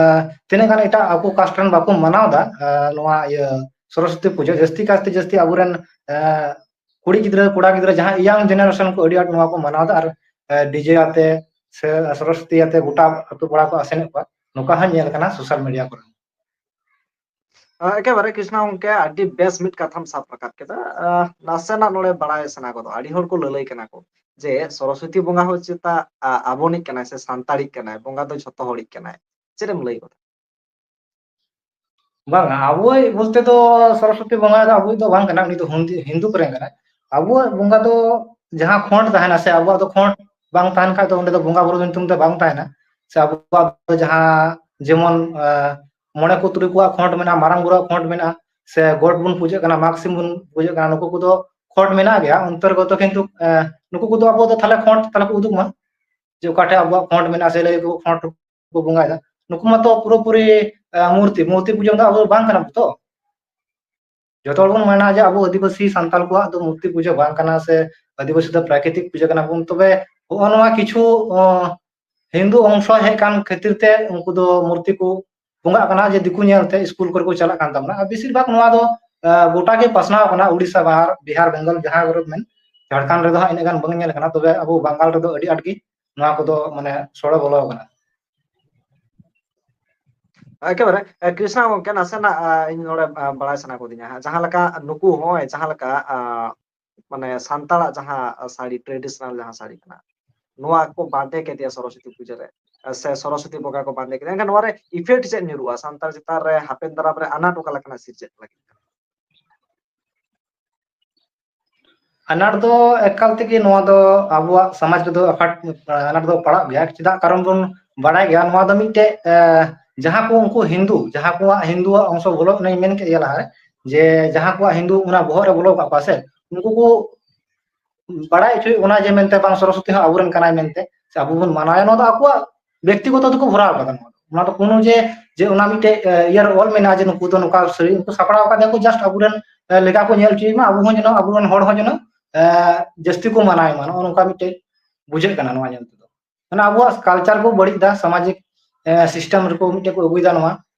ᱛᱤᱱᱟᱹᱜ ᱜᱟᱱ ᱮᱴᱟᱜ ᱟᱠᱚ ᱠᱟᱥᱴ ᱨᱮᱱ ᱵᱟᱠᱚ ᱢᱟᱱᱟᱣ ᱮᱫᱟ, ᱟ, ᱱᱚᱣᱟ ᱤᱭᱟᱹ ᱥᱚᱨᱚᱥᱚᱛᱤ ᱯᱩᱡᱟᱹ, ᱡᱟᱹᱥᱛᱤ ᱠᱟᱭᱛᱮ ᱡᱟᱹᱥᱛᱤ ᱟᱵᱚᱨᱮᱱ, ᱟ, ᱠᱩᱲᱤ ᱜᱤᱫᱽᱨᱟᱹ, ᱠᱚᱲᱟ ᱜᱤᱫᱽᱨᱟᱹ, ᱡᱟᱦᱟᱸ ᱤᱭᱟᱝ ᱡᱮᱱᱟᱨᱮᱥᱚᱱ ᱠᱚ ᱟᱹᱰᱤ ᱟᱸᱴ ᱱᱚᱣᱟ ᱠᱚ ᱢᱟᱱᱟᱣ ᱮᱫᱟ᱾ ᱟᱨ, ᱟ, ᱰᱤᱡᱮ ᱟᱛᱮ ᱥᱮ ᱥᱚᱨᱚᱥᱚᱛᱤ ᱟᱛᱮ ᱜᱚᱴᱟ ᱟᱹᱛᱩ ᱯᱟᱲᱟ ᱠᱚ ᱟᱥᱮᱱᱮᱫ ᱠᱚᱣᱟ, ᱱᱚᱝᱠᱟ ᱦᱚᱸ ᱧᱮᱞ ᱠᱟᱱᱟ ᱥᱳᱥᱟᱞ ᱢᱤᱰᱤᱭᱟ ᱠᱚᱨᱮ᱾ ᱟ, ᱮᱠᱮᱵᱟᱨᱮ ᱠᱨᱤᱥᱱᱟ ᱜᱚᱝᱠᱮ, ᱟᱹᱰᱤ ᱵᱮᱥ ᱢᱤᱫ ᱠᱟᱛᱷᱟᱢ ᱥᱟᱵ ᱨᱟᱠᱟᱵ ᱠᱮᱫᱟ᱾ ᱟ, ᱱᱟᱥᱮᱱᱟᱜ ᱱᱚᱰᱮ ᱵᱟᱲᱟᱭ ᱥᱟᱱᱟ ᱜᱚᱫᱚᱜ, ᱟᱹᱰᱤ ᱦᱚᱲ ᱠᱚ ᱞᱟᱹᱞᱟᱹᱭ ᱠᱟᱱᱟ ᱠᱚ ᱡᱮ ᱥᱚᱨᱚᱥᱚᱛᱤ ᱵᱚᱸᱜᱟ ᱦᱚᱸ ᱪᱮᱛᱟ, ᱟ, ᱟᱵᱚᱱᱤᱡ ᱠᱟᱱᱟᱭ ᱥᱮ ᱥᱟᱱᱛᱟᱲᱤᱡ ᱠᱟᱱᱟᱭ, ᱵᱚᱸᱜᱟ ᱫᱚ ᱡᱷᱚᱛᱚ ᱦᱚᱲᱤᱡ ᱠᱟᱱᱟᱭ᱾ ᱪᱮᱫ ᱮᱢ ᱞᱟᱹᱭ ᱜᱚᱫᱟ? ᱵᱟᱝ, ᱟᱵᱚᱭᱤᱡ ᱵᱚᱞᱛᱮ ᱫᱚ ᱥᱚᱨᱚᱥᱚᱛᱤ ᱵᱚᱸᱜᱟ ᱫᱚ ᱟᱵᱚᱭᱤᱡ ᱫᱚ ᱵᱟᱝ ᱠᱟᱱᱟ, ᱩᱱᱤ ᱫᱚ ᱦᱤᱱᱫᱩ, ᱦᱤᱱᱫᱩ ᱠᱚᱨᱮᱱ ᱠᱟᱱᱟᱭ᱾ ᱟᱵᱚᱣᱟᱜ ᱵᱚᱸᱜᱟ ᱫᱚ ᱡᱟᱦᱟᱸ ᱠᱷᱚᱸᱰ ᱛᱟᱦᱮᱱᱟ ᱥᱮ, ᱟᱵᱚᱣᱟᱜ ᱫᱚ ᱠᱷᱚᱸᱰ ᱵᱟᱝ ᱛᱟᱦᱮᱱ ᱠᱷᱟᱡ ᱫᱚ ᱚᱸᱰᱮ ᱫᱚ ᱵᱚᱸᱜᱟ ᱵᱩᱨᱩ ᱧᱩᱛᱩᱢ ᱛᱮ ᱵᱟᱝ ᱛᱟᱦᱮᱱᱟ᱾ ᱥᱮ ᱟᱵᱚᱣᱟᱜ ᱫᱚ ᱡᱟᱦᱟᱸ ᱡᱮᱢᱚᱱ, ᱟ, ᱢᱚᱬᱮ ᱠᱚ ᱛᱩᱨᱩᱭ ᱠᱚᱣᱟᱜ ᱠᱷᱚᱸᱰ ᱢᱮᱱᱟᱜᱼᱟ, ᱢᱟᱨᱟᱝ ᱵᱩᱨᱩᱣᱟᱜ ᱠᱷᱚᱸᱰ ᱢᱮᱱᱟᱜᱼᱟ, ᱥᱮ ᱜᱚᱰ ᱵᱚᱱ ᱯᱩᱡᱟᱹᱜ ᱠᱟᱱᱟ, ᱢᱟᱜᱽ ᱥᱤᱢ ᱵᱚᱱ ᱯᱩᱡᱟᱹᱜ ᱠᱟᱱᱟ, ᱱᱩᱠᱩ ᱠᱚᱫᱚ ᱠᱷᱚᱸᱰ ᱢᱮᱱᱟᱜ ᱜᱮᱭᱟ ᱚᱱᱛᱚᱨᱜᱚᱛᱚ, ᱠᱤᱱᱛᱩ ᱱᱩᱠᱩ ᱠᱚᱫᱚ ᱟᱵᱚ ᱫᱚ ᱛᱟᱦᱞᱮ ᱠᱷᱚᱸᱰ ᱛᱟᱦᱞᱮ ᱠᱚ ᱩᱫᱩᱜ ᱢᱟ ᱡᱮ ᱚᱠᱟ ᱴᱷᱮᱱ ᱟᱵᱚᱣᱟᱜ ᱠᱷᱚᱸᱰ ᱢᱮᱱᱟᱜᱼᱟ, ᱥᱮ ᱞᱟᱹᱭ ᱠᱚ ᱠᱷᱚᱸᱰ ᱠᱚ ᱵᱚᱸᱜᱟᱭᱮᱫᱟ᱾ ᱱᱩᱠᱩ ᱢᱟᱛᱚ ᱯᱩᱨᱟᱹᱯᱩᱨᱤ ᱢᱩᱨᱛᱤ ᱢᱩᱨᱛᱤ ᱯᱩᱡᱟᱹ ᱫᱚ ᱟᱵᱚ ᱵᱟᱝ ᱠᱟᱱᱟ ᱛᱚ᱾ ᱡᱚᱛᱚ ᱦᱚᱲ ᱵᱚᱱ ᱢᱮᱱᱟ ᱡᱮ ᱟᱵᱚ ᱟᱹᱫᱤᱵᱟᱹᱥᱤ ᱥᱟᱱᱛᱟᱲ ᱠᱚᱣᱟᱜ ᱫᱚ ᱢᱩᱨᱛᱤ ᱯᱩᱡᱟᱹ ᱵᱟᱝ ᱠᱟᱱᱟ, ᱥᱮ ᱟᱹᱫᱤᱵᱟᱹᱥᱤ ᱫᱚ ᱯᱨᱟᱠᱨᱤᱛᱤᱠ ᱯᱩᱡᱟᱹ ᱠᱟᱱᱟ ᱵᱚᱱ᱾ ᱛᱚᱵᱮ ᱦᱚᱸᱜᱼᱚ ᱱᱚᱣᱟ ᱠᱤᱪᱷᱩ ᱦᱤᱱᱫᱩ ᱚᱝᱥᱚ ᱦᱮᱡ ᱠᱟᱱ ᱠᱷᱟᱹᱛᱤᱨ ᱛᱮ ᱩᱱᱠᱩ ᱫᱚ ᱢᱩᱨᱛᱤ ᱠᱚ ᱵᱚᱸᱜᱟᱜ ᱠᱟᱱᱟ ᱡᱮ ᱫᱤᱠᱩ ᱧᱮᱞᱛᱮ ᱥᱠᱩᱞ ᱠᱚᱨᱮ ᱠᱚ ᱪᱟᱞᱟᱜ ᱠᱟᱱ ᱛᱟᱵᱚᱱᱟ᱾ ᱟᱨ ᱵᱮᱥᱤᱨ ᱵᱷᱟᱜᱽ ᱱᱚᱣᱟ ᱫᱚ ᱜᱚᱴᱟ ᱜᱮ ᱯᱟᱥᱱᱟᱣ ᱠᱟᱱᱟ, ᱩᱲᱤᱥᱥᱟ, ᱵᱟᱦᱟᱨ, ᱵᱤᱦᱟᱨ, ᱵᱮᱝᱜᱚᱞ, ᱡᱟᱦᱟᱸ ᱠᱚᱨᱮ ᱢᱮᱱ, ᱡᱷᱟᱲᱠᱷᱚᱸᱰ ᱨᱮᱫᱚ ᱦᱟᱸᱜ ᱤᱱᱟᱹᱜ ᱜᱟᱱ ᱵᱟᱝ ᱧᱮᱞ ᱠᱟᱱᱟ, ᱛᱚᱵᱮ ᱟᱵᱚ ᱵᱟᱝᱜᱟᱞ ᱨᱮᱫᱚ ᱟᱹᱰᱤ ᱟᱸᱴ ᱜᱮ ᱱᱚᱣᱟ ᱠᱚᱫᱚ ᱢᱟᱱᱮ ᱥᱚᱲᱮ ᱵᱚᱞᱚ ᱟᱠᱟᱱᱟ᱾ ᱮᱠᱮᱵᱟᱨᱮ ᱠᱨᱤᱥᱱᱟ ᱜᱚᱝᱠᱮ, ᱱᱟᱥᱮᱱᱟᱜ ᱤᱧ ᱱᱚᱰᱮ ᱵᱟᱲᱟᱭ ᱥᱟᱱᱟ ᱠᱚᱫᱤᱧᱟ ᱦᱟᱸᱜ, ᱡᱟᱦᱟᱸ ᱞᱮᱠᱟ ᱱᱩᱠᱩ ᱦᱚᱸᱜᱼᱚᱭ ᱡᱟᱦᱟᱸ ᱞᱮᱠᱟ ᱢᱟᱱᱮ ᱥᱟᱱᱛᱟᱲᱟᱜ ᱡᱟᱦᱟᱸ ᱥᱟᱹᱲᱤ, ᱴᱨᱮᱰᱤᱥᱚᱱᱟᱞ ᱡᱟᱦᱟᱸ ᱥᱟᱹᱲᱤ ᱠᱟᱱᱟ, ᱱᱚᱣᱟ ᱠᱚ ᱵᱟᱸᱫᱮ ᱠᱮᱫᱮᱭᱟ ᱥᱚᱨᱚᱥᱚᱛᱤ ᱯᱩᱡᱟᱹ ᱨᱮ, ᱥᱮ ᱥᱚᱨᱚᱥᱚᱛᱤ ᱵᱚᱸᱜᱟ ᱠᱚ ᱵᱟᱸᱫᱮ ᱠᱮᱫᱮᱭᱟ, ᱮᱱᱠᱷᱟᱱ ᱱᱚᱣᱟ ᱨᱮ ᱤᱯᱷᱮᱠᱴ ᱪᱮᱫ ᱧᱩᱨᱩᱜᱼᱟ ᱥᱟᱱᱛᱟᱲ ᱪᱮᱛᱟᱱ ᱨᱮ? ᱦᱟᱯᱮᱱ ᱫᱟᱨᱟᱢ ᱨᱮ ᱟᱱᱟᱴ ᱚᱠᱟ ᱞᱮᱠᱟᱱᱟᱜ ᱥᱤᱨᱡᱟᱹᱜ ᱞᱟᱹᱜᱤᱫ ᱠᱟᱱᱟ? ᱟᱱᱟᱴ ᱫᱚ ᱮᱠᱟᱞ ᱛᱮᱜᱮ ᱱᱚᱣᱟ ᱫᱚ ᱟᱵᱚᱣᱟᱜ ᱥᱚᱢᱟᱡᱽ ᱨᱮᱫᱚ ᱟᱱᱟᱴ ᱫᱚ ᱯᱟᱲᱟᱜ ᱜᱮᱭᱟ᱾ ᱪᱮᱫᱟᱜ? ᱠᱟᱨᱚᱱ ᱵᱚᱱ ᱵᱟᱲᱟᱭ ᱜᱮᱭᱟ, ᱱᱚᱣᱟ ᱫᱚ ᱢᱤᱫᱴᱮᱡ ᱡᱟᱦᱟᱸ ᱠᱚ ᱩᱱᱠᱩ ᱦᱤᱱᱫᱩ, ᱡᱟᱦᱟᱸ ᱠᱚᱣᱟᱜ ᱦᱤᱱᱫᱩᱣᱟᱜ ᱚᱝᱥᱚ ᱵᱚᱞᱚ ᱚᱱᱟᱧ ᱢᱮᱱ ᱠᱮᱫ ᱜᱮᱭᱟ ᱞᱟᱦᱟᱨᱮ, ᱡᱮ ᱡᱟᱦᱟᱸ ᱠᱚᱣᱟᱜ ᱦᱤᱱᱫᱩ ᱚᱱᱟ ᱵᱚᱦᱚᱜ ᱨᱮ ᱵᱚᱞᱚ ᱠᱟᱜ ᱠᱚᱣᱟ ᱥᱮ, ᱩᱱᱠᱩ ᱠᱚ ᱵᱟᱲᱟᱭ ᱦᱚᱪᱚᱭᱮᱫ ᱵᱚᱱᱟ ᱡᱮ ᱢᱮᱱᱛᱮ ᱵᱟᱝ ᱥᱚᱨᱚᱥᱚᱛᱤ ᱦᱚᱸ ᱟᱵᱚᱨᱮᱱ ᱠᱟᱱᱟᱭ ᱢᱮᱱᱛᱮ, ᱥᱮ ᱟᱵᱚ ᱵᱚᱱ ᱢᱟᱱᱟᱣᱟ, ᱱᱚᱣᱟ ᱫᱚ ᱟᱠᱚᱣᱟᱜ ᱵᱮᱠᱛᱤᱜᱚᱛᱚ ᱛᱮᱠᱚ ᱵᱷᱚᱨᱟᱣ ᱠᱟᱫᱟ᱾ ᱱᱚᱣᱟ ᱫᱚ, ᱱᱚᱣᱟ ᱫᱚ ᱠᱳᱱᱳ ᱡᱮ, ᱡᱮ ᱚᱱᱟ ᱢᱤᱫᱴᱮᱡ ᱤᱭᱟᱹᱨᱮ ᱚᱞ ᱢᱮᱱᱟᱜᱼᱟ ᱡᱮ ᱱᱩᱠᱩ ᱫᱚ ᱱᱚᱝᱠᱟ ᱥᱟᱹᱲᱤ ᱩᱱᱠᱩ ᱥᱟᱯᱲᱟᱣ ᱟᱠᱟᱫ ᱠᱚ, just ᱟᱵᱚᱨᱮᱱ ᱞᱮᱠᱟ ᱠᱚ ᱧᱮᱞ ᱦᱚᱪᱚᱭ ᱢᱟ, ᱟᱵᱚ ᱦᱚᱸ ᱡᱮᱱᱚ, ᱟᱵᱚᱨᱮᱱ ᱦᱚᱲ ᱦᱚᱸ ᱡᱮᱱᱚ ᱡᱟᱹᱥᱛᱤ ᱠᱚ ᱢᱟᱱᱟᱣ ᱢᱟ, ᱱᱚᱜᱼᱚ ᱱᱚᱝᱠᱟ ᱢᱤᱫᱴᱮᱡ ᱵᱩᱡᱷᱟᱹᱜ ᱠᱟᱱᱟ ᱱᱚᱣᱟ ᱧᱮᱞ ᱛᱮᱫᱚ᱾ ᱢᱟᱱᱮ ᱟᱵᱚᱣᱟᱜ ᱠᱟᱞᱪᱟᱨ ᱠᱚ ᱵᱟᱹᱲᱤᱡ ᱫᱟ, ᱥᱟᱢᱟᱡᱤᱠ ᱥᱤᱥᱴᱮᱢ ᱨᱮᱠᱚ ᱢᱤᱫᱴᱮᱡ ᱠᱚ ᱟᱹᱜᱩᱭᱮᱫᱟ ᱱᱚᱣᱟ᱾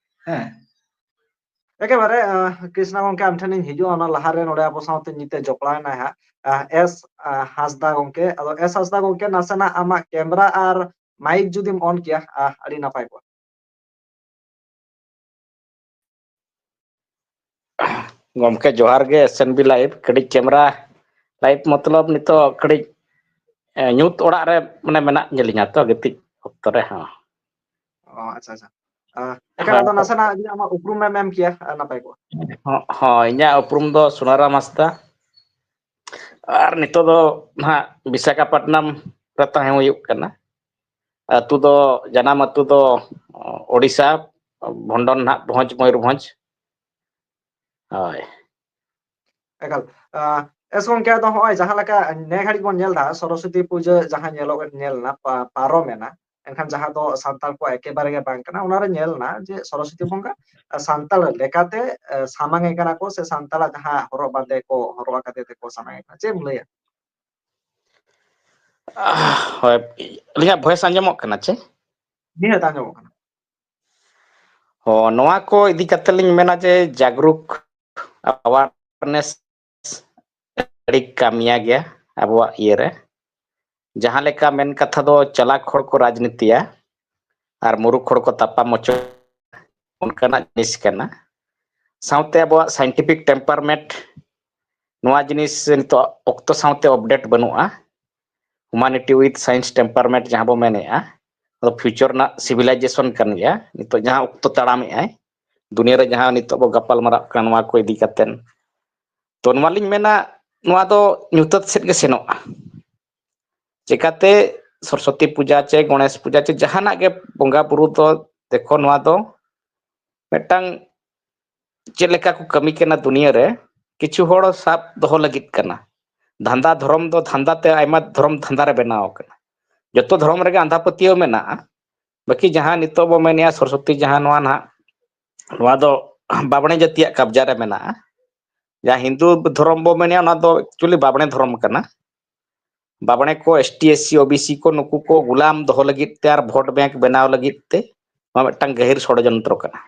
ᱦᱮᱸ, ᱮᱠᱮᱵᱟᱨᱮ ᱠᱨᱤᱥᱱᱟ ᱜᱚᱝᱠᱮ, ᱟᱢ ᱴᱷᱮᱱᱤᱧ ᱦᱤᱡᱩᱜᱼᱟ, ᱚᱱᱟ ᱞᱟᱦᱟᱨᱮ ᱱᱚᱰᱮ ᱟᱵᱚ ᱥᱟᱶᱛᱮ ᱱᱤᱛᱮ ᱡᱚᱯᱲᱟᱣ ᱮᱱᱟᱭ ᱦᱟᱸᱜ ᱮᱥ ᱦᱟᱸᱥᱫᱟ ᱜᱚᱝᱠᱮ᱾ ᱟᱫᱚ ᱮᱥ ᱦᱟᱸᱥᱫᱟ ᱜᱚᱝᱠᱮ, ᱱᱟᱥᱮᱱᱟᱜ ᱟᱢᱟᱜ ᱠᱮᱢᱨᱟ ᱟᱨ ᱢᱟᱭᱤᱠ ᱡᱩᱫᱤᱢ ᱚᱱ ᱠᱮᱭᱟ, ᱟᱹᱰᱤ ᱱᱟᱯᱟᱭ ᱠᱚᱜᱼᱟ᱾ ᱜᱚᱢᱠᱮ ᱡᱚᱦᱟᱨ ᱜᱮ, ᱮᱥ ᱮᱱ ᱵᱤ ᱞᱟᱭᱤᱵᱷ᱾ ᱠᱟᱹᱴᱤᱡ ᱠᱮᱢᱨᱟ ᱞᱟᱭᱤᱵᱷ ᱢᱚᱛᱞᱚᱵ ᱱᱤᱛᱚᱜ ᱠᱟᱹᱴᱤᱡ ᱧᱩᱛ ᱚᱲᱟᱜ ᱨᱮ ᱢᱟᱱᱮ ᱢᱮᱱᱟᱜ ᱧᱮᱞᱤᱧᱟ ᱛᱚ, ᱜᱤᱛᱤᱡ ᱚᱠᱛᱚ ᱨᱮ᱾ ᱦᱚᱸ, ᱚ, ᱟᱪᱪᱷᱟ, ᱟᱪᱪᱷᱟ᱾ ᱮᱱᱠᱷᱟᱱ ᱟᱫᱚ ᱱᱟᱥᱮᱱᱟᱜ ᱡᱩᱫᱤ ᱟᱢᱟᱜ ᱩᱯᱨᱩᱢ ᱮᱢ ᱮᱢ ᱠᱮᱭᱟ, ᱱᱟᱯᱟᱭ ᱠᱚᱜᱼᱟ᱾ ᱦᱚᱸ, ᱤᱧᱟᱹᱜ ᱩᱯᱨᱩᱢ ᱫᱚ ᱥᱩᱱᱟᱨᱟᱢ ᱦᱟᱸᱥᱫᱟ᱾ ᱟᱨ ᱱᱤᱛᱚᱜ ᱫᱚ ᱱᱟᱦᱟᱜ ᱵᱤᱥᱟᱠᱷᱟᱯᱟᱴᱱᱟᱢ ᱨᱮ ᱛᱟᱦᱮᱸ ᱦᱩᱭᱩᱜ ᱠᱟᱱᱟ᱾ ᱟᱹᱛᱩ ᱫᱚ, ᱡᱟᱱᱟᱢ ᱟᱹᱛᱩ ᱫᱚ ᱳᱰᱤᱥᱟ, ᱵᱷᱚᱱᱰᱚᱱ ᱱᱟᱦᱟᱜ ᱵᱷᱚᱸᱡᱽ, ᱢᱚᱭᱩᱨᱵᱷᱚᱸᱡᱽ᱾ ᱦᱳᱭ᱾ ᱮᱠᱟᱞ᱾ ᱟᱸ, ᱮᱥ ᱜᱚᱝᱠᱮ, ᱟᱫᱚ ᱦᱚᱸᱜᱼᱚᱭ ᱡᱟᱦᱟᱸ ᱞᱮᱠᱟ ᱱᱮ ᱜᱷᱟᱹᱲᱤᱡ ᱵᱚᱱ ᱧᱮᱞ ᱮᱫᱟ, ᱥᱚᱨᱚᱥᱚᱛᱤ ᱯᱩᱡᱟᱹ ᱡᱟᱦᱟᱸ ᱧᱮᱞᱚᱜ, ᱧᱮᱞ ᱮᱱᱟ, ᱯᱟ-, ᱯᱟᱨᱚᱢᱮᱱᱟ, ᱮᱱᱠᱷᱟᱱ ᱡᱟᱦᱟᱸ ᱫᱚ ᱥᱟᱱᱛᱟᱲ ᱠᱚᱣᱟᱜ ᱮᱠᱮᱵᱟᱨᱮ ᱜᱮ ᱵᱟᱝ ᱠᱟᱱᱟ, ᱚᱱᱟᱨᱮ ᱧᱮᱞ ᱮᱱᱟ ᱡᱮ ᱥᱚᱨᱚᱥᱚᱛᱤ ᱵᱚᱸᱜᱟ, ᱟᱸ, ᱥᱟᱱᱛᱟᱲ ᱞᱮᱠᱟᱛᱮ, ᱟᱸ, ᱥᱟᱢᱟᱝ ᱮ ᱠᱟᱱᱟ ᱠᱚ, ᱥᱮ ᱥᱟᱱᱛᱟᱲᱟᱜ ᱡᱟᱦᱟᱸ ᱦᱚᱨᱚᱜ ᱵᱟᱸᱫᱮ ᱠᱚ ᱦᱚᱨᱚᱜ ᱟᱠᱟᱫ ᱛᱮ ᱠᱚ ᱥᱟᱢᱟᱝ ᱮ ᱠᱟᱱᱟ᱾ ᱪᱮᱫ ᱮᱢ ᱞᱟᱹᱭᱟ? ᱦᱳᱭ, ᱟᱹᱞᱤᱧᱟᱜ ᱵᱷᱚᱭᱮᱥ ᱟᱸᱡᱚᱢᱚᱜ ᱠᱟᱱᱟ ᱪᱮ? ᱱᱤᱦᱟᱹᱛ ᱟᱸᱡᱚᱢᱚᱜ ᱠᱟᱱᱟ᱾ ᱦᱚᱸ, ᱱᱚᱣᱟ ᱠᱚ ᱤᱫᱤ ᱠᱟᱛᱮ ᱞᱤᱧ ᱢᱮᱱᱟ ᱡᱮ ᱡᱟᱜᱽᱨᱩᱠ, awareness ᱟᱹᱰᱤ ᱠᱟᱹᱢᱤᱭᱟ ᱜᱮᱭᱟ ᱟᱵᱚᱣᱟᱜ ᱤᱭᱟᱹ ᱨᱮ᱾ ᱡᱟᱦᱟᱸ ᱞᱮᱠᱟ ᱢᱮᱱ ᱠᱟᱛᱷᱟ ᱫᱚ ᱪᱟᱞᱟᱠ ᱦᱚᱲ ᱠᱚ ᱨᱟᱡᱽᱱᱤᱛᱤᱭᱟ ᱟᱨ ᱢᱩᱨᱩᱠ ᱦᱚᱲ ᱠᱚ ᱛᱟᱯᱟᱢ ᱚᱪᱚ, ᱚᱱᱠᱟᱱᱟᱜ ᱡᱤᱱᱤᱥ ᱠᱟᱱᱟ᱾ ᱥᱟᱶᱛᱮ ᱟᱵᱚᱣᱟᱜ scientific temperament, ᱱᱚᱣᱟ ᱡᱤᱱᱤᱥ ᱱᱤᱛᱚᱜ ᱚᱠᱛᱚ ᱥᱟᱶᱛᱮ update ᱵᱟᱹᱱᱩᱜᱼᱟ᱾ Humanity with science temperament ᱡᱟᱦᱟᱸ ᱵᱚ ᱢᱮᱱᱮᱫᱼᱟ, ᱟᱫᱚ future ᱨᱮᱱᱟᱜ civilization ᱠᱟᱱ ᱜᱮᱭᱟ᱾ ᱱᱤᱛᱚᱜ ᱡᱟᱦᱟᱸ ᱚᱠᱛᱚ ᱛᱟᱲᱟᱢᱮᱫ ᱟᱭ, ᱫᱩᱱᱤᱭᱟᱹ ᱨᱮ ᱡᱟᱦᱟᱸ ᱱᱤᱛᱚᱜ ᱵᱚ ᱜᱟᱯᱟᱞ ᱢᱟᱨᱟᱜ ᱠᱟᱱᱟ ᱱᱚᱣᱟ ᱠᱚ ᱤᱫᱤ ᱠᱟᱛᱮᱱ, ᱛᱚ ᱱᱚᱣᱟ ᱞᱤᱧ ᱢᱮᱱᱟ, ᱱᱚᱣᱟ ᱫᱚ ᱧᱩᱛᱟᱹᱛ ᱥᱮᱫ ᱜᱮ ᱥᱮᱱᱚᱜᱼᱟ᱾ ᱪᱮᱠᱟᱛᱮ ᱥᱚᱨᱚᱥᱚᱛᱤ ᱯᱩᱡᱟ ᱪᱮ ᱜᱚᱬᱮᱥ ᱯᱩᱡᱟ ᱪᱮ ᱡᱟᱦᱟᱱᱟᱜ ᱜᱮ ᱵᱚᱸᱜᱟ ᱵᱩᱨᱩ ᱫᱚ, ᱫᱮᱠᱷᱚ, ᱱᱚᱣᱟ ᱫᱚ ᱢᱤᱫᱴᱟᱝ ᱪᱮᱫ ᱞᱮᱠᱟ ᱠᱚ ᱠᱟᱹᱢᱤ ᱠᱟᱱᱟ ᱫᱩᱱᱤᱭᱟᱹ ᱨᱮ, ᱠᱤᱪᱷᱩ ᱦᱚᱲ ᱥᱟᱵ ᱫᱚᱦᱚ ᱞᱟᱹᱜᱤᱫ ᱠᱟᱱᱟ᱾ ᱫᱷᱟᱱᱫᱟ ᱫᱷᱚᱨᱚᱢ ᱫᱚ ᱫᱷᱟᱱᱫᱟ ᱛᱮ ᱟᱭᱢᱟ ᱫᱷᱚᱨᱚᱢ ᱫᱷᱟᱱᱫᱟ ᱨᱮ ᱵᱮᱱᱟᱣ ᱟᱠᱟᱱᱟ᱾ ᱡᱚᱛᱚ ᱫᱷᱚᱨᱚᱢ ᱨᱮᱜᱮ ᱟᱸᱫᱷᱟ ᱯᱟᱹᱛᱭᱟᱹᱣ ᱢᱮᱱᱟᱜᱼᱟ᱾ ᱵᱟᱹᱠᱤ ᱡᱟᱦᱟᱸ ᱱᱤᱛᱚᱜ ᱵᱚ ᱢᱮᱱᱮᱜᱼᱟ ᱥᱚᱨᱚᱥᱚᱛᱤ, ᱡᱟᱦᱟᱸ ᱱᱚᱣᱟ ᱱᱟᱦᱟᱜ, ᱱᱚᱣᱟ ᱫᱚ ᱵᱟᱵᱽᱬᱮ ᱡᱟᱹᱛᱤᱭᱟᱜ ᱠᱟᱵᱽᱡᱟ ᱨᱮ ᱢᱮᱱᱟᱜᱼᱟ᱾ ᱡᱟᱦᱟᱸ ᱦᱤᱱᱫᱩ ᱫᱷᱚᱨᱚᱢ ᱵᱚ ᱢᱮᱱᱮᱜᱼᱟ, ᱚᱱᱟ ᱫᱚ actually ᱵᱟᱵᱽᱬᱮ ᱫᱷᱚᱨᱚᱢ ᱠᱟᱱᱟ᱾ ᱵᱟᱵᱽᱬᱮ ᱠᱚ, S T, S C, O B C ᱠᱚ, ᱱᱩᱠᱩ ᱠᱚ ᱜᱩᱞᱟᱢ ᱫᱚᱦᱚ ᱞᱟᱹᱜᱤᱫ ᱛᱮ ᱟᱨ vote bank ᱵᱮᱱᱟᱣ ᱞᱟᱹᱜᱤᱫ ᱛᱮ ᱱᱚᱣᱟ ᱢᱤᱫᱴᱟᱝ ᱜᱟᱹᱦᱤᱨ ᱥᱚᱲᱚᱡᱚᱱᱛᱨᱚ ᱠᱟᱱᱟ᱾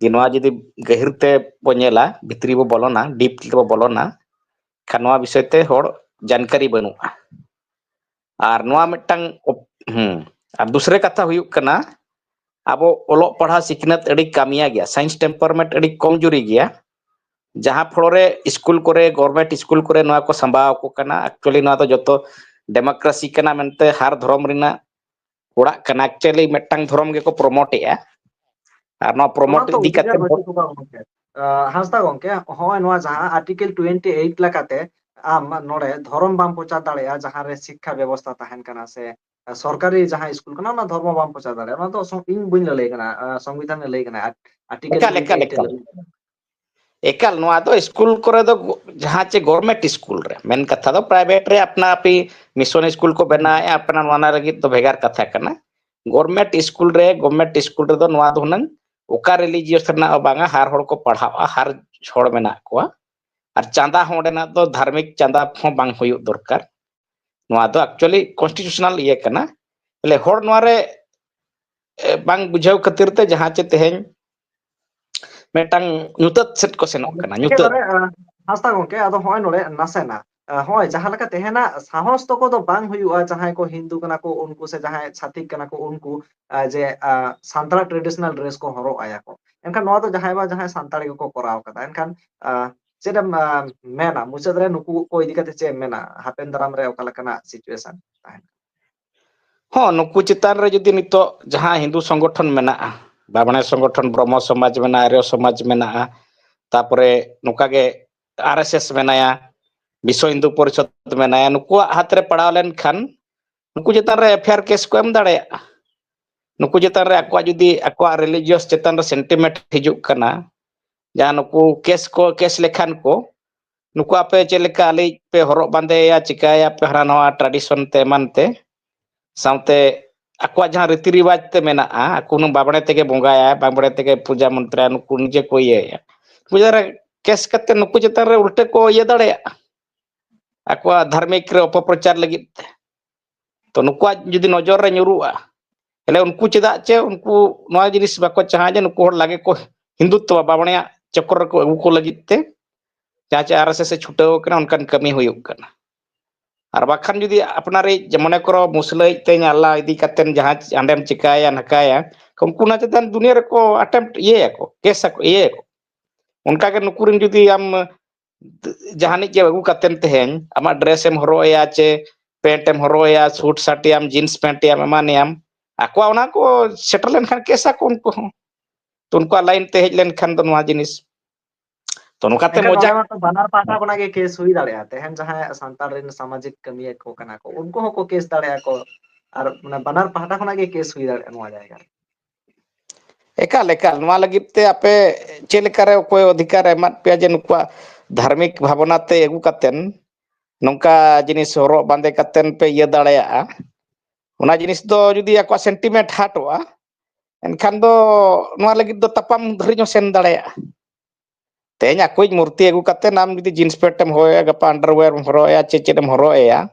ᱡᱮ ᱱᱚᱣᱟ ᱡᱩᱫᱤ ᱜᱟᱹᱦᱤᱨ ᱛᱮ ᱵᱚ ᱧᱮᱞᱟ, ᱵᱷᱤᱛᱨᱤ ᱵᱚ ᱵᱚᱞᱚᱱᱟ, deep ᱛᱮᱵᱚ ᱵᱚᱞᱚᱱᱟ, ᱠᱷᱟᱱ ᱱᱚᱣᱟ ᱵᱤᱥᱚᱭ ᱛᱮ ᱦᱚᱲ ᱡᱟᱱᱠᱟᱨᱤ ᱵᱟᱹᱱᱩᱜᱼᱟ᱾ ᱟᱨ ᱱᱚᱣᱟ ᱢᱤᱫᱴᱟᱝ op-, ᱦᱩᱸ, ᱟᱨ ᱫᱩᱥᱨᱟᱹ ᱠᱟᱛᱷᱟ ᱦᱩᱭᱩᱜ ᱠᱟᱱᱟ, ᱟᱵᱚ ᱚᱞᱚᱜ ᱯᱟᱲᱦᱟᱣ ᱥᱤᱠᱷᱱᱟᱹᱛ ᱟᱹᱰᱤ ᱠᱟᱹᱢᱤᱭᱟ ᱜᱮᱭᱟ, science temperament ᱟᱹᱰᱤ ᱠᱚᱢᱡᱩᱨᱤ ᱜᱮᱭᱟ᱾ ᱡᱟᱦᱟᱸ ᱯᱷᱚᱲᱚ ᱨᱮ ᱥᱠᱩᱞ ᱠᱚᱨᱮ, government ᱥᱠᱩᱞ ᱠᱚᱨᱮ ᱱᱚᱣᱟ ᱠᱚ ᱥᱟᱢᱵᱟᱣ ᱟᱠᱚ ᱠᱟᱱᱟ᱾ Actually ᱱᱚᱣᱟ ᱫᱚ ᱡᱚᱛᱚ democracy ᱠᱟᱱᱟ ᱢᱮᱱᱛᱮ ᱦᱟᱨ ᱫᱷᱚᱨᱚᱢ ᱨᱮᱱᱟᱜ ᱚᱲᱟᱜ ᱠᱟᱱᱟ᱾ Actually ᱢᱤᱫᱴᱟᱝ ᱫᱷᱚᱨᱚᱢ ᱜᱮᱠᱚ promote ᱮᱜᱼᱟ᱾ ᱟᱨ ᱱᱚᱣᱟ ᱚᱱᱟ promote ᱛᱚ ᱤᱫᱤ ᱩᱭᱦᱟᱹᱨ ᱠᱟᱛᱮ ᱵᱟᱹᱪᱩᱜ ᱠᱚᱣᱟ ᱜᱚᱝᱠᱮ᱾ ᱟᱸ, ᱦᱟᱸᱥᱫᱟ ᱜᱚᱝᱠᱮ, ᱦᱚᱸᱜᱼᱚᱭ ᱱᱚᱣᱟ ᱡᱟᱦᱟᱸ Article twenty eight ᱞᱮᱠᱟᱛᱮ ᱟᱢ ᱱᱚᱰᱮ ᱫᱷᱚᱨᱚᱢ ᱵᱟᱢ ᱯᱨᱚᱪᱟᱨ ᱫᱟᱲᱮᱭᱟᱜᱼᱟ, ᱡᱟᱦᱟᱸ ᱨᱮ ᱥᱤᱠᱠᱷᱟ ᱵᱮᱵᱚᱥᱛᱷᱟ ᱛᱟᱦᱮᱱ ᱠᱟᱱᱟ ᱥᱮ ᱥᱚᱨᱠᱟᱨᱤ ᱡᱟᱦᱟᱸ ᱥᱠᱩᱞ ᱠᱟᱱᱟ, ᱚᱱᱟ ᱫᱷᱚᱨᱢᱚ ᱵᱟᱢ ᱯᱨᱚᱪᱟᱨ ᱫᱟᱲᱮᱭᱟᱜᱼᱟ᱾ ᱚᱱᱟ ᱫᱚ ᱥᱚᱝ-, ᱤᱧ ᱵᱟᱹᱧ ᱞᱟᱹᱞᱟᱹᱭ ᱠᱟᱱᱟ, ᱟᱸ, ᱥᱚᱝᱵᱤᱫᱷᱟᱱ ᱮ ᱞᱟᱹᱭ ᱠᱟᱱᱟ, Article ᱮᱠᱟᱞ, ᱮᱠᱟᱞ, twenty eight ᱮ ᱮᱠᱟᱞ᱾ ᱞᱟᱹᱭ ᱠᱟᱱᱟ᱾ ᱮᱠᱟᱞ, ᱱᱚᱣᱟ ᱫᱚ ᱥᱠᱩᱞ ᱠᱚᱨᱮ ᱫᱚ ᱜᱚ-, ᱡᱟᱦᱟᱸ ᱪᱮ ᱜᱚᱨᱢᱮᱱᱴ ᱥᱠᱩᱞ ᱨᱮ, ᱢᱮᱱ ᱠᱟᱛᱷᱟ ᱫᱚ ᱯᱨᱟᱭᱵᱷᱮᱴ ᱨᱮ ᱟᱯᱱᱟ ᱟᱯᱤ ᱢᱤᱥᱚᱱ ᱥᱠᱩᱞ ᱠᱚ ᱵᱮᱱᱟᱣᱮᱫᱼᱟ, ᱟᱯᱱᱟ ᱱᱚᱣᱟ ᱞᱟᱹᱜᱤᱫ ᱫᱚ ᱵᱷᱮᱜᱟᱨ ᱠᱟᱛᱷᱟ ᱠᱟᱱᱟ᱾ ᱜᱚᱨᱢᱮᱱᱴ ᱥᱠᱩᱞ ᱨᱮ, ᱜᱚᱨᱢᱮᱱᱴ ᱥᱠᱩᱞ ᱨᱮᱫᱚ ᱱᱚᱣᱟ ᱫᱚ ᱦᱩᱱᱟᱹᱝ ᱚᱠᱟ ᱨᱤᱞᱤᱡᱤᱭᱟᱥ ᱨᱮᱱᱟᱜ ᱦᱚᱸ ᱵᱟᱝᱟ, ᱦᱟᱨ ᱦᱚᱲ ᱠᱚ ᱯᱟᱲᱦᱟᱜᱼᱟ, ᱦᱟᱨ ᱦᱚᱲ ᱢᱮᱱᱟᱜ ᱠᱚᱣᱟ, ᱟᱨ ᱪᱟᱸᱫᱟ ᱦᱚᱸ ᱚᱸᱰᱮᱱᱟᱜ ᱫᱚ ᱫᱷᱟᱨᱢᱤᱠ ᱪᱟᱸᱫᱟ ᱦᱚᱸ ᱵᱟᱝ ᱦᱩᱭᱩᱜ ᱫᱚᱨᱠᱟᱨ᱾ ᱱᱚᱣᱟ ᱫᱚ actually constitutional ᱤᱭᱟᱹ ᱠᱟᱱᱟ᱾ ᱵᱚᱞᱮ ᱦᱚᱲ ᱱᱚᱣᱟ ᱨᱮ, ᱮ, ᱵᱟᱝ ᱵᱩᱡᱷᱟᱹᱣ ᱠᱷᱟᱹᱛᱤᱨ ᱛᱮ ᱡᱟᱦᱟᱸ ᱪᱮ ᱛᱮᱦᱮᱧ ᱢᱤᱫᱴᱟᱝ ᱧᱩᱛᱟᱹᱛ ᱥᱮᱫ ᱠᱚ ᱥᱮᱱᱚᱜ ᱠᱟᱱᱟ, ᱧᱩᱛᱟᱹᱛ᱾ ᱮᱠᱮᱵᱟᱨᱮ, ᱟ, ᱦᱟᱸᱥᱫᱟ ᱜᱚᱝᱠᱮ, ᱟᱫᱚ ᱦᱚᱸᱜᱼᱚᱭ ᱱᱚᱰᱮ ᱱᱟᱥᱮᱱᱟᱜ, ᱟ, ᱦᱚᱸᱜᱼᱚᱭ ᱡᱟᱦᱟᱸ ᱞᱮᱠᱟ ᱛᱟᱦᱮᱱᱟ, ᱥᱟᱦᱚᱥ ᱛᱟᱠᱚ ᱫᱚ ᱵᱟᱝ ᱦᱩᱭᱩᱜᱼᱟ, ᱡᱟᱦᱟᱸᱭ ᱠᱚ ᱦᱤᱱᱫᱩ ᱠᱟᱱᱟ ᱠᱚ ᱩᱱᱠᱩ ᱥᱮ ᱡᱟᱦᱟᱸᱭ ᱪᱷᱟᱹᱛᱤᱠ ᱠᱟᱱᱟ ᱠᱚ ᱩᱱᱠᱩ, ᱟ, ᱡᱮ, ᱟ, ᱥᱟᱱᱛᱟᱲᱟᱜ traditional dress ᱠᱚ ᱦᱚᱨᱚᱜ ᱟᱭᱟ ᱠᱚ᱾ ᱮᱱᱠᱷᱟᱱ ᱱᱚᱣᱟ ᱫᱚ ᱡᱟᱦᱟᱸᱭ ᱵᱟ ᱡᱟᱦᱟᱸᱭ ᱥᱟᱱᱛᱟᱲ ᱜᱮᱠᱚ ᱠᱚᱨᱟᱣ ᱠᱟᱫᱟ᱾ ᱮᱱᱠᱷᱟᱱ, ᱟ, ᱪᱮᱫ ᱮᱢ, ᱟ, ᱢᱮᱱᱟ, ᱢᱩᱪᱟᱹᱫ ᱨᱮ ᱱᱩᱠᱩ ᱠᱚ ᱤᱫᱤ ᱠᱟᱛᱮ ᱪᱮᱫ ᱮᱢ ᱢᱮᱱᱟ, ᱦᱟᱯᱮᱱ ᱫᱟᱨᱟᱢ ᱨᱮ ᱚᱠᱟ ᱞᱮᱠᱟᱱᱟᱜ situation ᱛᱟᱦᱮᱱᱟ? ᱦᱚᱸ, ᱱᱩᱠᱩ ᱪᱮᱛᱟᱱ ᱨᱮ ᱡᱩᱫᱤ ᱱᱤᱛᱚᱜ ᱡᱟᱦᱟᱸ ᱦᱤᱱᱫᱩ ᱥᱚᱝᱜᱚᱴᱷᱚᱱ ᱢᱮᱱᱟᱜᱼᱟ, ᱵᱟᱢᱚᱱᱮ ᱥᱚᱝᱜᱚᱴᱷᱚᱱ, ᱵᱨᱚᱦᱢᱚ ᱥᱚᱢᱟᱡᱽ ᱢᱮᱱᱟᱜᱼᱟ, ᱟᱨᱭᱚ ᱥᱚᱢᱟᱡᱽ ᱢᱮᱱᱟᱜᱼᱟ, ᱛᱟᱯᱚᱨᱮ ᱱᱚᱝᱠᱟ ᱜᱮ ᱟᱨ ᱮᱥ ᱮᱥ ᱢᱮᱱᱟᱭᱟ, ᱵᱤᱥᱥᱚ ᱦᱤᱱᱫᱩ ᱯᱚᱨᱤᱥᱚᱫᱽ ᱢᱮᱱᱟᱭᱟ, ᱱᱩᱠᱩᱣᱟᱜ ᱦᱟᱛ ᱨᱮ ᱯᱟᱲᱟᱣ ᱞᱮᱱᱠᱷᱟᱱ ᱱᱩᱠᱩ ᱪᱮᱛᱟᱱ ᱨᱮ ᱮᱯᱷ ᱟᱭ ᱟᱨ ᱠᱮᱥ ᱠᱚ ᱮᱢ ᱫᱟᱲᱮᱭᱟᱜᱼᱟ᱾ ᱱᱩᱠᱩ ᱪᱮᱛᱟᱱ ᱨᱮ ᱟᱠᱚᱣᱟᱜ ᱡᱩᱫᱤ ᱟᱠᱚᱣᱟᱜ religious ᱪᱮᱛᱟᱱ ᱨᱮ sentiment ᱦᱤᱡᱩᱜ ᱠᱟᱱᱟ, ᱡᱟᱦᱟᱸ ᱱᱩᱠᱩ ᱠᱮᱥ ᱠᱚ, ᱠᱮᱥ ᱞᱮᱠᱷᱟᱱ ᱠᱚ, ᱱᱩᱠᱩ ᱟᱯᱮ ᱪᱮᱫ ᱞᱮᱠᱟ ᱟᱞᱮ ᱯᱮ ᱦᱚᱨᱚᱜ ᱵᱟᱸᱫᱮᱭᱟ, ᱪᱤᱠᱟᱹᱭᱟ ᱯᱮ ᱦᱟᱱᱟ ᱱᱚᱣᱟ tradition ᱛᱮ ᱮᱢᱟᱱ ᱛᱮ, ᱥᱟᱶᱛᱮ ᱟᱠᱚᱣᱟᱜ ᱡᱟᱦᱟᱸ ᱨᱤᱛᱤ ᱨᱤᱣᱟᱡᱽ ᱛᱮ ᱢᱮᱱᱟᱜᱼᱟ, ᱟᱠᱚ ᱦᱩᱱᱟᱹᱝ ᱵᱟᱢᱲᱮ ᱛᱮᱜᱮ ᱵᱚᱸᱜᱟᱭᱟ, ᱵᱟᱢᱲᱮ ᱛᱮᱜᱮ ᱯᱩᱡᱟ ᱢᱚᱱᱛᱨᱟ, ᱱᱩᱠᱩ ᱱᱤᱡᱮ ᱠᱚ ᱤᱭᱟᱹᱭᱟ᱾ ᱱᱩᱠᱩ ᱪᱮᱛᱟᱱ ᱨᱮ ᱠᱮᱥ ᱠᱟᱛᱮ ᱱᱩᱠᱩ ᱪᱮᱛᱟᱱ ᱨᱮ ᱩᱞᱴᱟᱹ ᱠᱚ ᱤᱭᱟᱹ ᱫᱟᱲᱮᱭᱟᱜᱼᱟ, ᱟᱠᱚᱣᱟᱜ ᱫᱷᱟᱨᱢᱤᱠ ᱨᱮ ᱚᱯᱚᱯᱨᱚᱪᱟᱨ ᱞᱟᱹᱜᱤᱫ ᱛᱮ᱾ ᱛᱚ ᱱᱩᱠᱩᱣᱟᱜ ᱡᱩᱫᱤ ᱱᱚᱡᱚᱨ ᱨᱮ ᱧᱩᱨᱩᱜᱼᱟ, ᱛᱟᱦᱞᱮ ᱩᱱᱠᱩ ᱪᱮᱫᱟᱜ ᱪᱮ ᱩᱱᱠᱩ ᱱᱚᱣᱟ ᱡᱤᱱᱤᱥ ᱵᱟᱠᱚ ᱪᱟᱦᱟᱣᱟ ᱡᱮ ᱱᱩᱠᱩ ᱦᱚᱲ ᱞᱟᱜᱮ ᱠᱚ ᱦᱤᱱᱫᱩᱛᱛᱚ ᱵᱟᱢᱲᱮᱭᱟᱜ ᱪᱚᱠᱠᱚᱨ ᱨᱮᱠᱚ ᱟᱹᱜᱩ ᱠᱚ ᱞᱟᱹᱜᱤᱫ ᱛᱮ ᱡᱟᱦᱟᱸ ᱪᱮ ᱟᱨ ᱮᱥ ᱮᱥ ᱮ ᱪᱷᱩᱴᱟᱹᱣ ᱟᱠᱟᱱᱟ, ᱚᱱᱠᱟᱱ ᱠᱟᱹᱢᱤ ᱦᱩᱭᱩᱜ ᱠᱟᱱᱟ᱾ ᱟᱨ ᱵᱟᱠᱷᱟᱱ ᱡᱩᱫᱤ ᱟᱯᱱᱟᱨᱤᱡ, ᱡᱮ ᱢᱚᱱᱮ ᱠᱚᱨᱚ ᱢᱩᱥᱞᱟᱹᱭᱤᱡ ᱛᱮᱧ ᱟᱞᱞᱟ ᱤᱫᱤ ᱠᱟᱛᱮᱢ ᱡᱟᱦᱟᱸ ᱦᱟᱸᱰᱮᱢ ᱪᱤᱠᱟᱹᱭᱟ ᱱᱟᱠᱟᱭᱟ, ᱩᱱᱠᱩ ᱚᱱᱟ ᱪᱮᱛᱟᱱ ᱫᱩᱱᱤᱭᱟᱹ ᱨᱮᱠᱚ attempt ᱤᱭᱟᱹᱭᱟᱠᱚ, ᱠᱮᱥ ᱟᱠᱚ, ᱤᱭᱟᱹᱭᱟᱠᱚ᱾ ᱚᱱᱠᱟᱜᱮ ᱱᱩᱠᱩ ᱨᱮᱱ ᱡᱩᱫᱤ ᱟᱢ ᱡᱟᱦᱟᱱᱤᱡ ᱜᱮ ᱟᱹᱜᱩ ᱠᱟᱛᱮᱢ ᱛᱮᱦᱮᱧ ᱟᱢᱟᱜ dress ᱮᱢ ᱦᱚᱨᱚᱜ ᱮᱭᱟ, ᱪᱮ pant ᱮᱢ ᱦᱚᱨᱚᱜ ᱮᱭᱟ, suit shirt ᱮᱭᱟᱢ, jeans pant ᱮᱭᱟᱢ, ᱮᱢᱟᱱ ᱮᱭᱟᱢ, ᱟᱠᱚᱣᱟᱜ ᱚᱱᱟ ᱠᱚ ᱥᱮᱴᱮᱨ ᱞᱮᱱᱠᱷᱟᱱ ᱠᱮᱥ ᱟᱠᱚ ᱩᱱᱠᱩ ᱦᱚᱸ᱾ ᱛᱚ ᱩᱱᱠᱩᱣᱟᱜ line ᱛᱮ ᱦᱮᱡ ᱞᱮᱱᱠᱷᱟᱱ ᱫᱚ ᱱᱚᱣᱟ ᱡᱤᱱᱤᱥ, ᱛᱚ ᱱᱚᱝᱠᱟᱛᱮ ᱮᱱᱠᱷᱟᱱ ᱢᱚᱡᱟ ᱱᱚᱰᱮ ᱢᱟᱛᱚ ᱵᱟᱱᱟᱨ ᱯᱟᱦᱴᱟ ᱠᱷᱚᱱᱟᱜ ᱜᱮ ᱠᱮᱥ ᱦᱩᱭ ᱫᱟᱲᱮᱭᱟᱜᱼᱟ᱾ ᱛᱮᱦᱮᱧ ᱡᱟᱦᱟᱸᱭ ᱥᱟᱱᱛᱟᱲ ᱨᱮᱱ ᱥᱟᱢᱟᱡᱤᱠ ᱠᱟᱹᱢᱤᱭᱟᱹ ᱠᱚ ᱠᱟᱱᱟ ᱠᱚ, ᱩᱱᱠᱩ ᱦᱚᱸᱠᱚ ᱠᱮᱥ ᱫᱟᱲᱮᱭᱟᱜᱼᱟ ᱠᱚ, ᱟᱨ ᱢᱟᱱᱮ ᱵᱟᱱᱟᱨ ᱯᱟᱦᱴᱟ ᱠᱷᱚᱱᱟᱜ ᱜᱮ ᱠᱮᱥ ᱦᱩᱭ ᱫᱟᱲᱮᱭᱟᱜᱼᱟ ᱱᱚᱣᱟ ᱡᱟᱭᱜᱟ ᱨᱮ᱾ ᱮᱠᱟᱞ, ᱮᱠᱟᱞ᱾ ᱱᱚᱣᱟ ᱞᱟᱹᱜᱤᱫ ᱛᱮ ᱟᱯᱮ ᱪᱮᱫ ᱞᱮᱠᱟᱨᱮ ᱚᱠᱚᱭ ᱚᱫᱷᱤᱠᱟᱨ ᱮ ᱮᱢᱟᱫ ᱯᱮᱭᱟ ᱡᱮ ᱱᱩᱠᱩᱣᱟᱜ ᱫᱷᱟᱨᱢᱤᱠ ᱵᱷᱟᱵᱽᱱᱟ ᱛᱮ ᱟᱹᱜᱩ ᱠᱟᱛᱮᱱ ᱱᱚᱝᱠᱟ ᱡᱤᱱᱤᱥ ᱦᱚᱨᱚᱜ ᱵᱟᱸᱫᱮ ᱠᱟᱛᱮᱱ ᱯᱮ ᱤᱭᱟᱹ ᱫᱟᱲᱮᱭᱟᱜᱼᱟ? ᱚᱱᱟ ᱡᱤᱱᱤᱥ ᱫᱚ ᱡᱩᱫᱤ ᱟᱠᱚᱣᱟᱜ ᱥᱮᱱᱴᱤᱢᱮᱱᱴ ᱦᱟᱴᱚᱜᱼᱟ, ᱮᱱᱠᱷᱟᱱ ᱫᱚ ᱱᱚᱣᱟ ᱞᱟᱹᱜᱤᱫ ᱫᱚ ᱛᱟᱯᱟᱢ ᱫᱷᱟᱹᱨᱤᱡ ᱦᱚᱸ ᱥᱮᱱ ᱫᱟᱲᱮᱭᱟᱜᱼᱟ᱾ ᱛᱮᱦᱮᱧ ᱟᱠᱚᱭᱤᱡ ᱢᱩᱨᱛᱤ ᱟᱹᱜᱩ ᱠᱟᱛᱮ ᱟᱢ ᱡᱩᱫᱤ ᱡᱤᱱᱥ ᱯᱮᱱᱴ ᱮᱢ ᱦᱚᱨᱚᱜ ᱮᱭᱟ, ᱜᱟᱯᱟ ᱟᱱᱰᱟᱨᱣᱮᱭᱟᱨ ᱮᱢ ᱦᱚᱨᱚᱜ ᱮᱭᱟ, ᱪᱮᱫ ᱪᱮᱫ ᱮᱢ ᱦᱚᱨᱚᱜ ᱮᱭᱟ,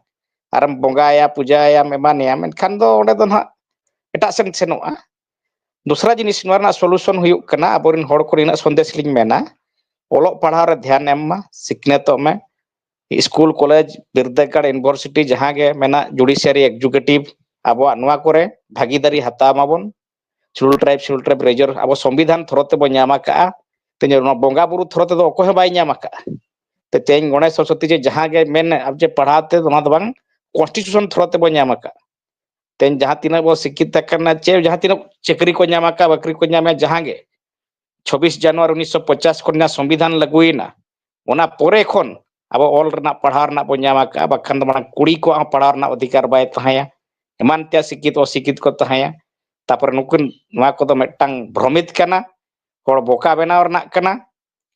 ᱟᱨᱮᱢ ᱵᱚᱸᱜᱟᱭᱟ, ᱯᱩᱡᱟᱭᱟᱢ, ᱮᱢᱟᱱᱮᱭᱟᱢ, ᱮᱱᱠᱷᱟᱱ ᱫᱚ ᱚᱸᱰᱮ ᱫᱚ ᱱᱟᱦᱟᱜ ᱮᱴᱟᱜ ᱥᱮᱱ ᱥᱮᱱᱚᱜᱼᱟ᱾ ᱫᱚᱥᱨᱟ ᱡᱤᱱᱤᱥ, ᱱᱚᱣᱟ ᱨᱮᱱᱟᱜ ᱥᱚᱞᱩᱥᱚᱱ ᱦᱩᱭᱩᱜ ᱠᱟᱱᱟ, ᱟᱵᱚᱨᱮᱱ ᱦᱚᱲ ᱠᱚ ᱱᱤᱱᱟᱹᱜ ᱥᱚᱱᱫᱮᱥ ᱞᱤᱧ ᱢᱮᱱᱟ, ᱚᱞᱚᱜ ᱯᱟᱲᱦᱟᱣ ᱨᱮ ᱫᱷᱮᱭᱟᱱ ᱮᱢ ᱢᱟ, ᱥᱤᱠᱷᱱᱟᱹᱛᱚᱜ ᱢᱮ, ᱥᱠᱩᱞ, ᱠᱚᱞᱮᱡᱽ, ᱵᱤᱨᱫᱟᱹᱜᱟᱲ, ᱤᱭᱩᱱᱤᱵᱷᱟᱨᱥᱤᱴᱤ ᱡᱟᱦᱟᱸ ᱜᱮ ᱢᱮᱱᱟᱜ, ᱡᱩᱰᱤᱥᱤᱭᱟᱨᱤ, ᱮᱠᱡᱤᱠᱩᱴᱤᱵᱷ, ᱟᱵᱚᱣᱟᱜ ᱱᱚᱣᱟ ᱠᱚᱨᱮ ᱵᱷᱟᱹᱜᱤᱫᱟᱨᱤ ᱦᱟᱛᱟᱣ ᱢᱟᱵᱚᱱ᱾ Schedule tribe, schedule tribe reserve ᱟᱵᱚ ᱥᱚᱝᱵᱤᱫᱷᱟᱱ ᱛᱷᱚᱨᱚ ᱛᱮᱵᱚᱱ ᱧᱟᱢ ᱟᱠᱟᱜᱼᱟ᱾ ᱛᱮᱦᱮᱧ ᱱᱚᱣᱟ ᱵᱚᱸᱜᱟ ᱵᱩᱨᱩ ᱛᱷᱚᱨᱚ ᱛᱮᱫᱚ ᱚᱠᱚᱭ ᱦᱚᱸ ᱵᱟᱭ ᱧᱟᱢ ᱟᱠᱟᱜᱼᱟ᱾ ᱛᱮ ᱛᱮᱦᱮᱧ ᱜᱚᱬᱮᱥ ᱥᱚᱨᱚᱥᱚᱛᱤ ᱡᱮ ᱡᱟᱦᱟᱸ ᱜᱮ ᱢᱮᱱ ᱡᱮ ᱯᱟᱲᱦᱟᱣ ᱛᱮ, ᱚᱱᱟ ᱫᱚ ᱵᱟᱝ, ᱠᱚᱱᱥᱴᱤᱴᱤᱭᱩᱥᱚᱱ ᱛᱷᱚᱨᱚ ᱛᱮᱵᱚᱱ ᱧᱟᱢ ᱟᱠᱟᱜᱼᱟ᱾ ᱛᱮᱦᱮᱧ ᱡᱟᱦᱟᱸ ᱛᱤᱱᱟᱹᱜ ᱵᱚᱱ ᱥᱤᱠᱠᱷᱤᱛ ᱟᱠᱟᱱᱟ, ᱪᱮ ᱡᱟᱦᱟᱸ ᱛᱤᱱᱟᱹᱜ ᱪᱟᱹᱠᱨᱤ ᱠᱚ ᱧᱟᱢ ᱟᱠᱟᱫ, ᱵᱟᱹᱠᱨᱤ ᱠᱚ ᱧᱟᱢᱮᱫ, ᱡᱟᱦᱟᱸ ᱜᱮ ᱪᱷᱚᱵᱵᱤᱥ ᱡᱟᱱᱩᱣᱟᱨᱤ ᱩᱱᱤᱥᱥᱚ ᱯᱚᱪᱟᱥ ᱠᱷᱚᱱ ᱡᱟᱦᱟᱸ ᱥᱚᱝᱵᱤᱫᱷᱟᱱ ᱞᱟᱹᱜᱩᱭᱮᱱᱟ, ᱚᱱᱟ ᱯᱚᱨᱮ ᱠᱷᱚᱱ ᱟᱵᱚ ᱚᱞ ᱨᱮᱱᱟᱜ, ᱯᱟᱲᱦᱟᱣ ᱨᱮᱱᱟᱜ ᱵᱚᱱ ᱧᱟᱢ ᱟᱠᱟᱫᱼᱟ, ᱵᱟᱠᱷᱟᱱ ᱫᱚ ᱢᱟᱲᱟᱝ ᱠᱩᱲᱤ ᱠᱚᱣᱟᱜ ᱦᱚᱸ ᱯᱟᱲᱦᱟᱣ ᱨᱮᱱᱟᱜ ᱚᱫᱷᱤᱠᱟᱨ ᱵᱟᱭ ᱛᱟᱦᱮᱸᱭᱟ, ᱮᱢᱟᱱ ᱛᱮᱭᱟᱜ ᱥᱤᱠᱠᱷᱤᱛ ᱚᱥᱤᱠᱠᱷᱤᱛ ᱠᱚ ᱛᱟᱦᱮᱸᱭᱟ᱾ ᱛᱟᱨᱯᱚᱨᱮ ᱱᱩᱠᱤᱱ, ᱱᱚᱣᱟ ᱠᱚᱫᱚ ᱢᱤᱫᱴᱟᱝ ᱵᱷᱨᱚᱢᱤᱛ ᱠᱟᱱᱟ, ᱦᱚᱲ ᱵᱚᱠᱟ ᱵᱮᱱᱟᱣ ᱨᱮᱱᱟᱜ ᱠᱟᱱᱟ᱾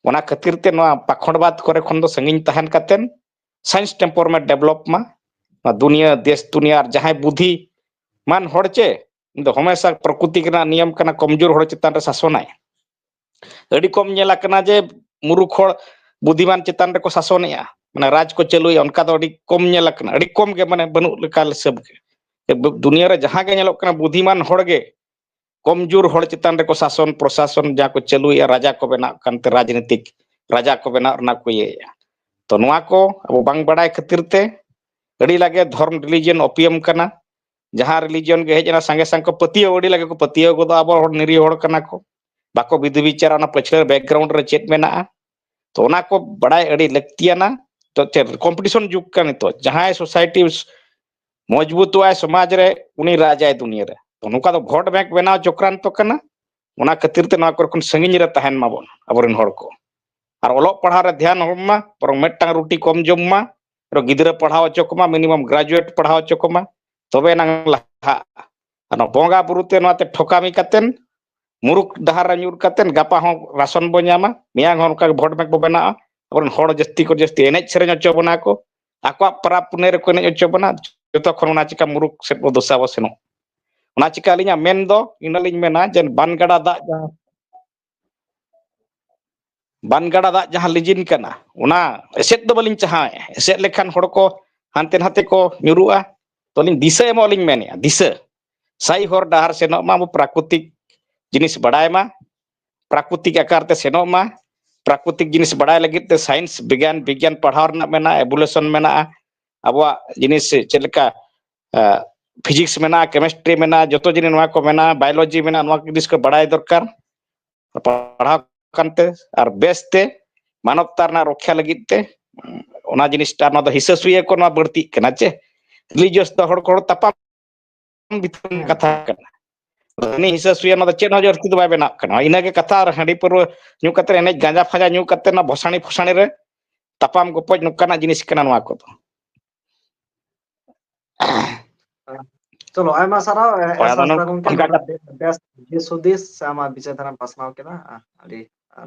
ᱚᱱᱟ ᱠᱷᱟᱹᱛᱤᱨ ᱛᱮ ᱱᱚᱣᱟ ᱯᱟᱠᱷᱚᱸᱰᱵᱟᱫ ᱠᱚᱨᱮ ᱠᱷᱚᱱ ᱫᱚ ᱥᱟᱺᱜᱤᱧ ᱛᱟᱦᱮᱱ ᱠᱟᱛᱮᱱ science temperament develop ᱢᱟ᱾ ᱱᱚᱣᱟ ᱫᱩᱱᱤᱭᱟᱹ, ᱫᱮᱥ ᱫᱩᱱᱤᱭᱟᱹ ᱟᱨ ᱡᱟᱦᱟᱸᱭ ᱵᱩᱫᱷᱤ ᱢᱟᱱ ᱦᱚᱲ ᱪᱮ, ᱤᱧ ᱫᱚ ᱦᱚᱢᱮᱥᱟ ᱯᱨᱚᱠᱨᱤᱛᱤ ᱨᱮᱱᱟᱜ ᱱᱤᱭᱚᱢ ᱠᱟᱱᱟ, ᱠᱚᱢᱡᱳᱨ ᱦᱚᱲ ᱪᱮᱛᱟᱱ ᱨᱮ ᱥᱟᱥᱚᱱᱟᱭ᱾ ᱟᱹᱰᱤ ᱠᱚᱢ ᱧᱮᱞ ᱟᱠᱟᱱᱟ ᱡᱮ ᱢᱩᱨᱩᱠᱷ ᱦᱚᱲ ᱵᱩᱫᱷᱤᱢᱟᱱ ᱪᱮᱛᱟᱱ ᱨᱮᱠᱚ ᱥᱟᱥᱚᱱᱮᱜᱼᱟ, ᱢᱟᱱᱮ ᱨᱟᱡᱽ ᱠᱚ ᱪᱟᱹᱞᱩᱭᱟ, ᱚᱱᱠᱟ ᱫᱚ ᱟᱹᱰᱤ ᱠᱚᱢ ᱧᱮᱞ ᱟᱠᱟᱱᱟ, ᱟᱹᱰᱤ ᱠᱚᱢ ᱜᱮ, ᱢᱟᱱᱮ ᱵᱟᱹᱱᱩᱜ ᱞᱮᱠᱟ ᱦᱤᱥᱟᱹᱵ ᱜᱮ᱾ ᱫᱩᱱᱤᱭᱟᱹ ᱨᱮ ᱡᱟᱦᱟᱸ ᱜᱮ ᱧᱮᱞᱚᱜ ᱠᱟᱱᱟ, ᱵᱩᱫᱷᱤᱢᱟᱱ ᱦᱚᱲ ᱜᱮ ᱠᱚᱢᱡᱳᱨ ᱦᱚᱲ ᱪᱮᱛᱟᱱ ᱨᱮᱠᱚ ᱥᱟᱥᱚᱱ ᱯᱨᱚᱥᱟᱥᱚᱱ ᱡᱟᱦᱟᱸ ᱠᱚ ᱪᱟᱹᱞᱩᱭᱮᱫᱼᱟ, ᱨᱟᱡᱟ ᱠᱚ ᱵᱮᱱᱟᱜ ᱠᱟᱱᱛᱮ ᱨᱟᱡᱽᱱᱤᱛᱤᱠ ᱨᱟᱡᱟ ᱠᱚ ᱵᱮᱱᱟᱣ ᱨᱮᱱᱟᱜ ᱠᱚ ᱤᱭᱟᱹᱭᱮᱫᱼᱟ᱾ ᱛᱚ ᱱᱚᱣᱟ ᱠᱚ ᱟᱵᱚ ᱵᱟᱝ ᱵᱟᱲᱟᱭ ᱠᱷᱟᱹᱛᱤᱨ ᱛᱮ ᱟᱹᱰᱤ ᱞᱟᱜᱮ ᱫᱷᱚᱨᱢ ᱨᱤᱞᱤᱡᱤᱭᱚᱱ ᱚᱯᱤᱭᱚᱢ ᱠᱟᱱᱟ᱾ ᱡᱟᱦᱟᱸ ᱨᱤᱞᱤᱡᱤᱭᱚᱱ ᱜᱮ ᱦᱮᱡ ᱮᱱᱟ, ᱥᱟᱸᱜᱮ ᱥᱟᱝ ᱠᱚ ᱯᱟᱹᱛᱭᱟᱹᱣ, ᱟᱹᱰᱤ ᱞᱟᱜᱮ ᱠᱚ ᱯᱟᱹᱛᱭᱟᱹᱣ ᱜᱚᱫᱚᱜᱼᱟ᱾ ᱟᱵᱚ ᱦᱚᱲ ᱱᱤᱨᱤᱦ ᱦᱚᱲ ᱠᱟᱱᱟ ᱠᱚ, ᱵᱟᱠᱚ ᱵᱤᱫᱷᱤ ᱵᱤᱪᱟᱨᱟ ᱚᱱᱟ ᱯᱟᱹᱪᱷᱞᱟᱹ ᱵᱮᱠᱜᱨᱟᱣᱩᱱᱰ ᱨᱮ ᱪᱮᱫ ᱢᱮᱱᱟᱜᱼᱟ᱾ ᱛᱚ ᱚᱱᱟ ᱠᱚ ᱵᱟᱲᱟᱭ ᱟᱹᱰᱤ ᱞᱟᱹᱠᱛᱤᱭᱟᱱᱟ᱾ ᱛᱚ ᱪᱮᱫ ᱠᱚᱢᱯᱤᱴᱤᱥᱚᱱ ᱡᱩᱜᱽ ᱠᱟᱱᱟ ᱱᱤᱛᱚᱜ, ᱡᱟᱦᱟᱸᱭ ᱥᱳᱥᱟᱭᱴᱤ ᱢᱚᱡᱽᱵᱩᱛᱚᱜᱼᱟᱭ ᱥᱚᱢᱟᱡᱽ ᱨᱮ, ᱩᱱᱤ ᱨᱟᱡᱟᱭ ᱫᱩᱱᱤᱭᱟᱹ ᱨᱮ᱾ ᱛᱚ ᱱᱚᱝᱠᱟ ᱫᱚ ᱵᱷᱳᱴ ᱵᱮᱝᱠ ᱵᱮᱱᱟᱣ ᱪᱚᱠᱨᱟᱱᱛᱚ ᱠᱟᱱᱟ᱾ ᱚᱱᱟ ᱠᱷᱟᱹᱛᱤᱨ ᱛᱮ ᱱᱚᱣᱟ ᱠᱚᱨᱮ ᱠᱷᱚᱱ ᱥᱟᱺᱜᱤᱧ ᱨᱮ ᱛᱟᱦᱮᱱ ᱢᱟᱵᱚᱱ ᱟᱵᱚᱨᱮᱱ ᱦᱚᱲ ᱠᱚ᱾ ᱟᱨ ᱚᱞᱚᱜ ᱯᱟᱲᱦᱟᱣ ᱨᱮ ᱫᱷᱮᱭᱟᱱ ᱦᱚᱸ ᱢᱟ, ᱵᱚᱨᱚᱝ ᱢᱤᱫᱴᱟᱝ ᱨᱩᱴᱤ ᱠᱚᱢ ᱡᱚᱢ ᱢᱟ, ᱟᱨᱚ ᱜᱤᱫᱽᱨᱟᱹ ᱯᱟᱲᱦᱟᱣ ᱦᱚᱪᱚ ᱠᱚᱢᱟ, ᱢᱤᱱᱤᱢᱟᱢ ᱜᱨᱟᱡᱩᱭᱮᱴ ᱯᱟᱲᱦᱟᱣ ᱦᱚᱪᱚ ᱠᱚᱢᱟ, ᱛᱚᱵᱮ ᱮᱱᱟᱝ ᱞᱟᱦᱟᱜᱼᱟ᱾ ᱟᱨ ᱱᱚᱣᱟ ᱵᱚᱸᱜᱟ ᱵᱩᱨᱩ ᱛᱮ ᱱᱚᱣᱟ ᱛᱮ ᱴᱷᱚᱠᱟᱢᱤ ᱠᱟᱛᱮᱱ ᱢᱩᱨᱩᱠ ᱰᱟᱦᱟᱨ ᱨᱮ ᱧᱩᱨ ᱠᱟᱛᱮ ᱜᱟᱯᱟ ᱦᱚᱸ ᱨᱟᱥᱚᱱ ᱵᱚ ᱧᱟᱢᱟ, ᱢᱮᱭᱟᱝ ᱦᱚᱸ ᱚᱱᱠᱟ ᱜᱮ ᱵᱷᱳᱴ ᱵᱮᱝᱠ ᱵᱚ ᱵᱮᱱᱟᱜᱼᱟ᱾ ᱟᱵᱚᱨᱮᱱ ᱦᱚᱲ ᱡᱟᱹᱥᱛᱤ ᱠᱚ ᱡᱟᱹᱥᱛᱤ ᱮᱱᱮᱡ ᱥᱮᱨᱮᱧ ᱦᱚᱪᱚ ᱵᱚᱱᱟ ᱠᱚ, ᱟᱠᱚᱣᱟᱜ ᱯᱚᱨᱚᱵᱽ ᱯᱩᱱᱟᱹᱭ ᱨᱮᱠᱚ ᱮᱱᱮᱡ ᱦᱚᱪᱚ ᱵᱚᱱᱟ᱾ ᱡᱚᱛᱚ ᱠᱷᱚᱱ ᱚᱱᱟ ᱪᱤᱠᱟ ᱢᱩᱨᱩᱠ ᱥᱮᱫ ᱵᱚ ᱫᱚᱥᱟ ᱵᱚ ᱥᱮᱱᱚᱜ᱾ ᱚᱱᱟ ᱪᱤᱠᱟ ᱟᱹᱞᱤᱧᱟᱜ ᱢᱮᱱ ᱫᱚ ᱤᱱᱟᱹᱞᱤᱧ ᱢᱮᱱᱟ ᱡᱮ ᱵᱟᱱ ᱜᱟᱰᱟ ᱫᱟᱜ ᱡᱟᱦᱟᱸ ᱵᱟᱱ ᱜᱟᱰᱟ ᱫᱟᱜ ᱡᱟᱦᱟᱸ ᱞᱤᱸᱡᱤᱱ ᱠᱟᱱᱟ, ᱚᱱᱟ ᱮᱥᱮᱫ ᱫᱚ ᱵᱟᱹᱞᱤᱧ ᱪᱟᱦᱟᱣᱮᱫᱼᱟ᱾ ᱮᱥᱮᱫ ᱞᱮᱠᱷᱟᱱ ᱦᱚᱲ ᱠᱚ ᱦᱟᱱᱛᱮ ᱱᱟᱛᱮ ᱠᱚ ᱧᱩᱨᱩᱜᱼᱟ᱾ ᱛᱚᱞᱤᱧ ᱫᱤᱥᱟᱹ ᱮᱢᱚᱜ ᱞᱤᱧ ᱢᱮᱱᱮᱫᱼᱟ, ᱫᱤᱥᱟᱹ᱾ ᱥᱟᱹᱦᱤ ᱦᱚᱨ ᱰᱟᱦᱟᱨ ᱥᱮᱱᱚᱜ ᱢᱟ, ᱟᱵᱚ ᱯᱨᱟᱠᱨᱤᱛᱤᱠ ᱡᱤᱱᱤᱥ ᱵᱟᱲᱟᱭ ᱢᱟ, ᱯᱨᱟᱠᱨᱤᱛᱤᱠ ᱟᱠᱟᱨ ᱛᱮ ᱥᱮᱱᱚᱜ ᱢᱟ᱾ ᱯᱨᱟᱠᱨᱤᱛᱤᱠ ᱡᱤᱱᱤᱥ ᱵᱟᱲᱟᱭ ᱞᱟᱹᱜᱤᱫ ᱛᱮ ᱥᱟᱭᱮᱱᱥ, ᱵᱤᱜᱽᱜᱟᱱ, ᱵᱤᱜᱽᱜᱟᱱ ᱯᱟᱲᱦᱟᱣ ᱨᱮᱱᱟᱜ ᱢᱮᱱᱟᱜᱼᱟ, ᱮᱵᱳᱞᱩᱥᱚᱱ ᱢᱮᱱᱟᱜᱼᱟ, ᱟᱵᱚᱣᱟᱜ ᱡᱤᱱᱤᱥ ᱪᱮᱫ ᱞᱮᱠᱟ, ᱯᱷᱤᱡᱤᱠᱥ ᱢᱮᱱᱟᱜᱼᱟ, ᱠᱮᱢᱮᱥᱴᱨᱤ ᱢᱮᱱᱟᱜᱼᱟ, ᱡᱚᱛᱚ ᱡᱤᱱᱤᱥ ᱱᱚᱣᱟ ᱠᱚ ᱢᱮᱱᱟᱜᱼᱟ, ᱵᱟᱭᱳᱞᱚᱡᱤ ᱢᱮᱱᱟᱜᱼᱟ, ᱱᱚᱣᱟ ᱠᱚ ᱡᱤᱱᱤᱥ ᱠᱚ ᱵᱟᱲᱟᱭ ᱫᱚᱨᱠᱟᱨ᱾ ᱯᱟᱲᱦᱟᱣ ᱠᱟᱱᱛᱮ ᱟᱨ ᱵᱮᱥᱛᱮ ᱢᱟᱱᱚᱵᱛᱟ ᱨᱮᱱᱟᱜ ᱨᱚᱠᱷᱟ ᱞᱟᱹᱜᱤᱫ ᱛᱮ, ᱚᱱᱟ ᱡᱤᱱᱤᱥᱴᱟ, ᱱᱚᱣᱟ ᱫᱚ ᱦᱤᱥᱟᱹ ᱥᱩᱭᱟᱹ ᱠᱚ ᱱᱚᱣᱟ ᱵᱟᱹᱲᱛᱤᱜ ᱠᱟᱱᱟ ᱪᱮ? ᱨᱤᱞᱤᱡᱤᱭᱟᱥ ᱫᱚ ᱦᱚᱲ ᱠᱚ ᱦᱚᱲ ᱛᱟᱯᱟᱢ ᱵᱷᱤᱛᱨᱤ ᱨᱮᱱᱟᱜ ᱠᱟᱛᱷᱟ ᱠᱟᱱᱟ᱾ ᱩᱱᱤ ᱦᱤᱥᱟᱹ ᱥᱩᱭᱟᱹ ᱱᱚᱣᱟ ᱫᱚ ᱪᱮᱫ ᱦᱚᱸ ᱡᱟᱹᱥᱛᱤ ᱫᱚ ᱵᱟᱭ ᱵᱮᱱᱟᱜ ᱠᱟᱱᱟ᱾ ᱤᱱᱟᱹᱜᱮ ᱠᱟᱛᱷᱟ᱾ ᱟᱨ ᱦᱟᱺᱰᱤ ᱯᱟᱹᱨᱣᱟᱹ ᱧᱩ ᱠᱟᱛᱮ, ᱮᱱᱮᱡ ᱜᱟᱸᱡᱟ ᱯᱷᱟᱸᱡᱟ ᱧᱩ ᱠᱟᱛᱮ, ᱚᱱᱟ ᱵᱷᱚᱥᱟᱬᱤ ᱯᱷᱚᱥᱟᱬᱤ ᱨᱮ ᱛᱟᱯᱟᱢ ᱜᱚᱯᱚᱡ, ᱱᱚᱝᱠᱟᱱᱟᱜ ᱡᱤᱱᱤᱥ ᱠᱟᱱᱟ ᱱᱚᱣᱟ ᱠᱚᱫᱚ᱾ ᱪᱚᱞᱚ, ᱟᱭᱢᱟ ᱥᱟᱨᱦᱟᱣ᱾ ᱮ, ᱦᱳᱭ, ᱮᱥ ᱟᱫᱚ ᱦᱟᱸᱥᱫᱟ ᱱᱚᱝ-, ᱜᱚᱢᱠᱮ, ᱚᱱᱠᱟ ᱱᱚᱰᱮ ᱵᱮᱥ ᱵᱮᱥ ᱫᱤᱥ ᱦᱩᱫᱤᱥ ᱥᱮ ᱟᱢᱟᱜ ᱵᱤᱪᱟᱹᱨ ᱫᱷᱟᱨᱟᱢ ᱯᱟᱥᱱᱟᱣ ᱠᱮᱫᱟ᱾ ᱟ, ᱟᱹᱰᱤ, ᱟ,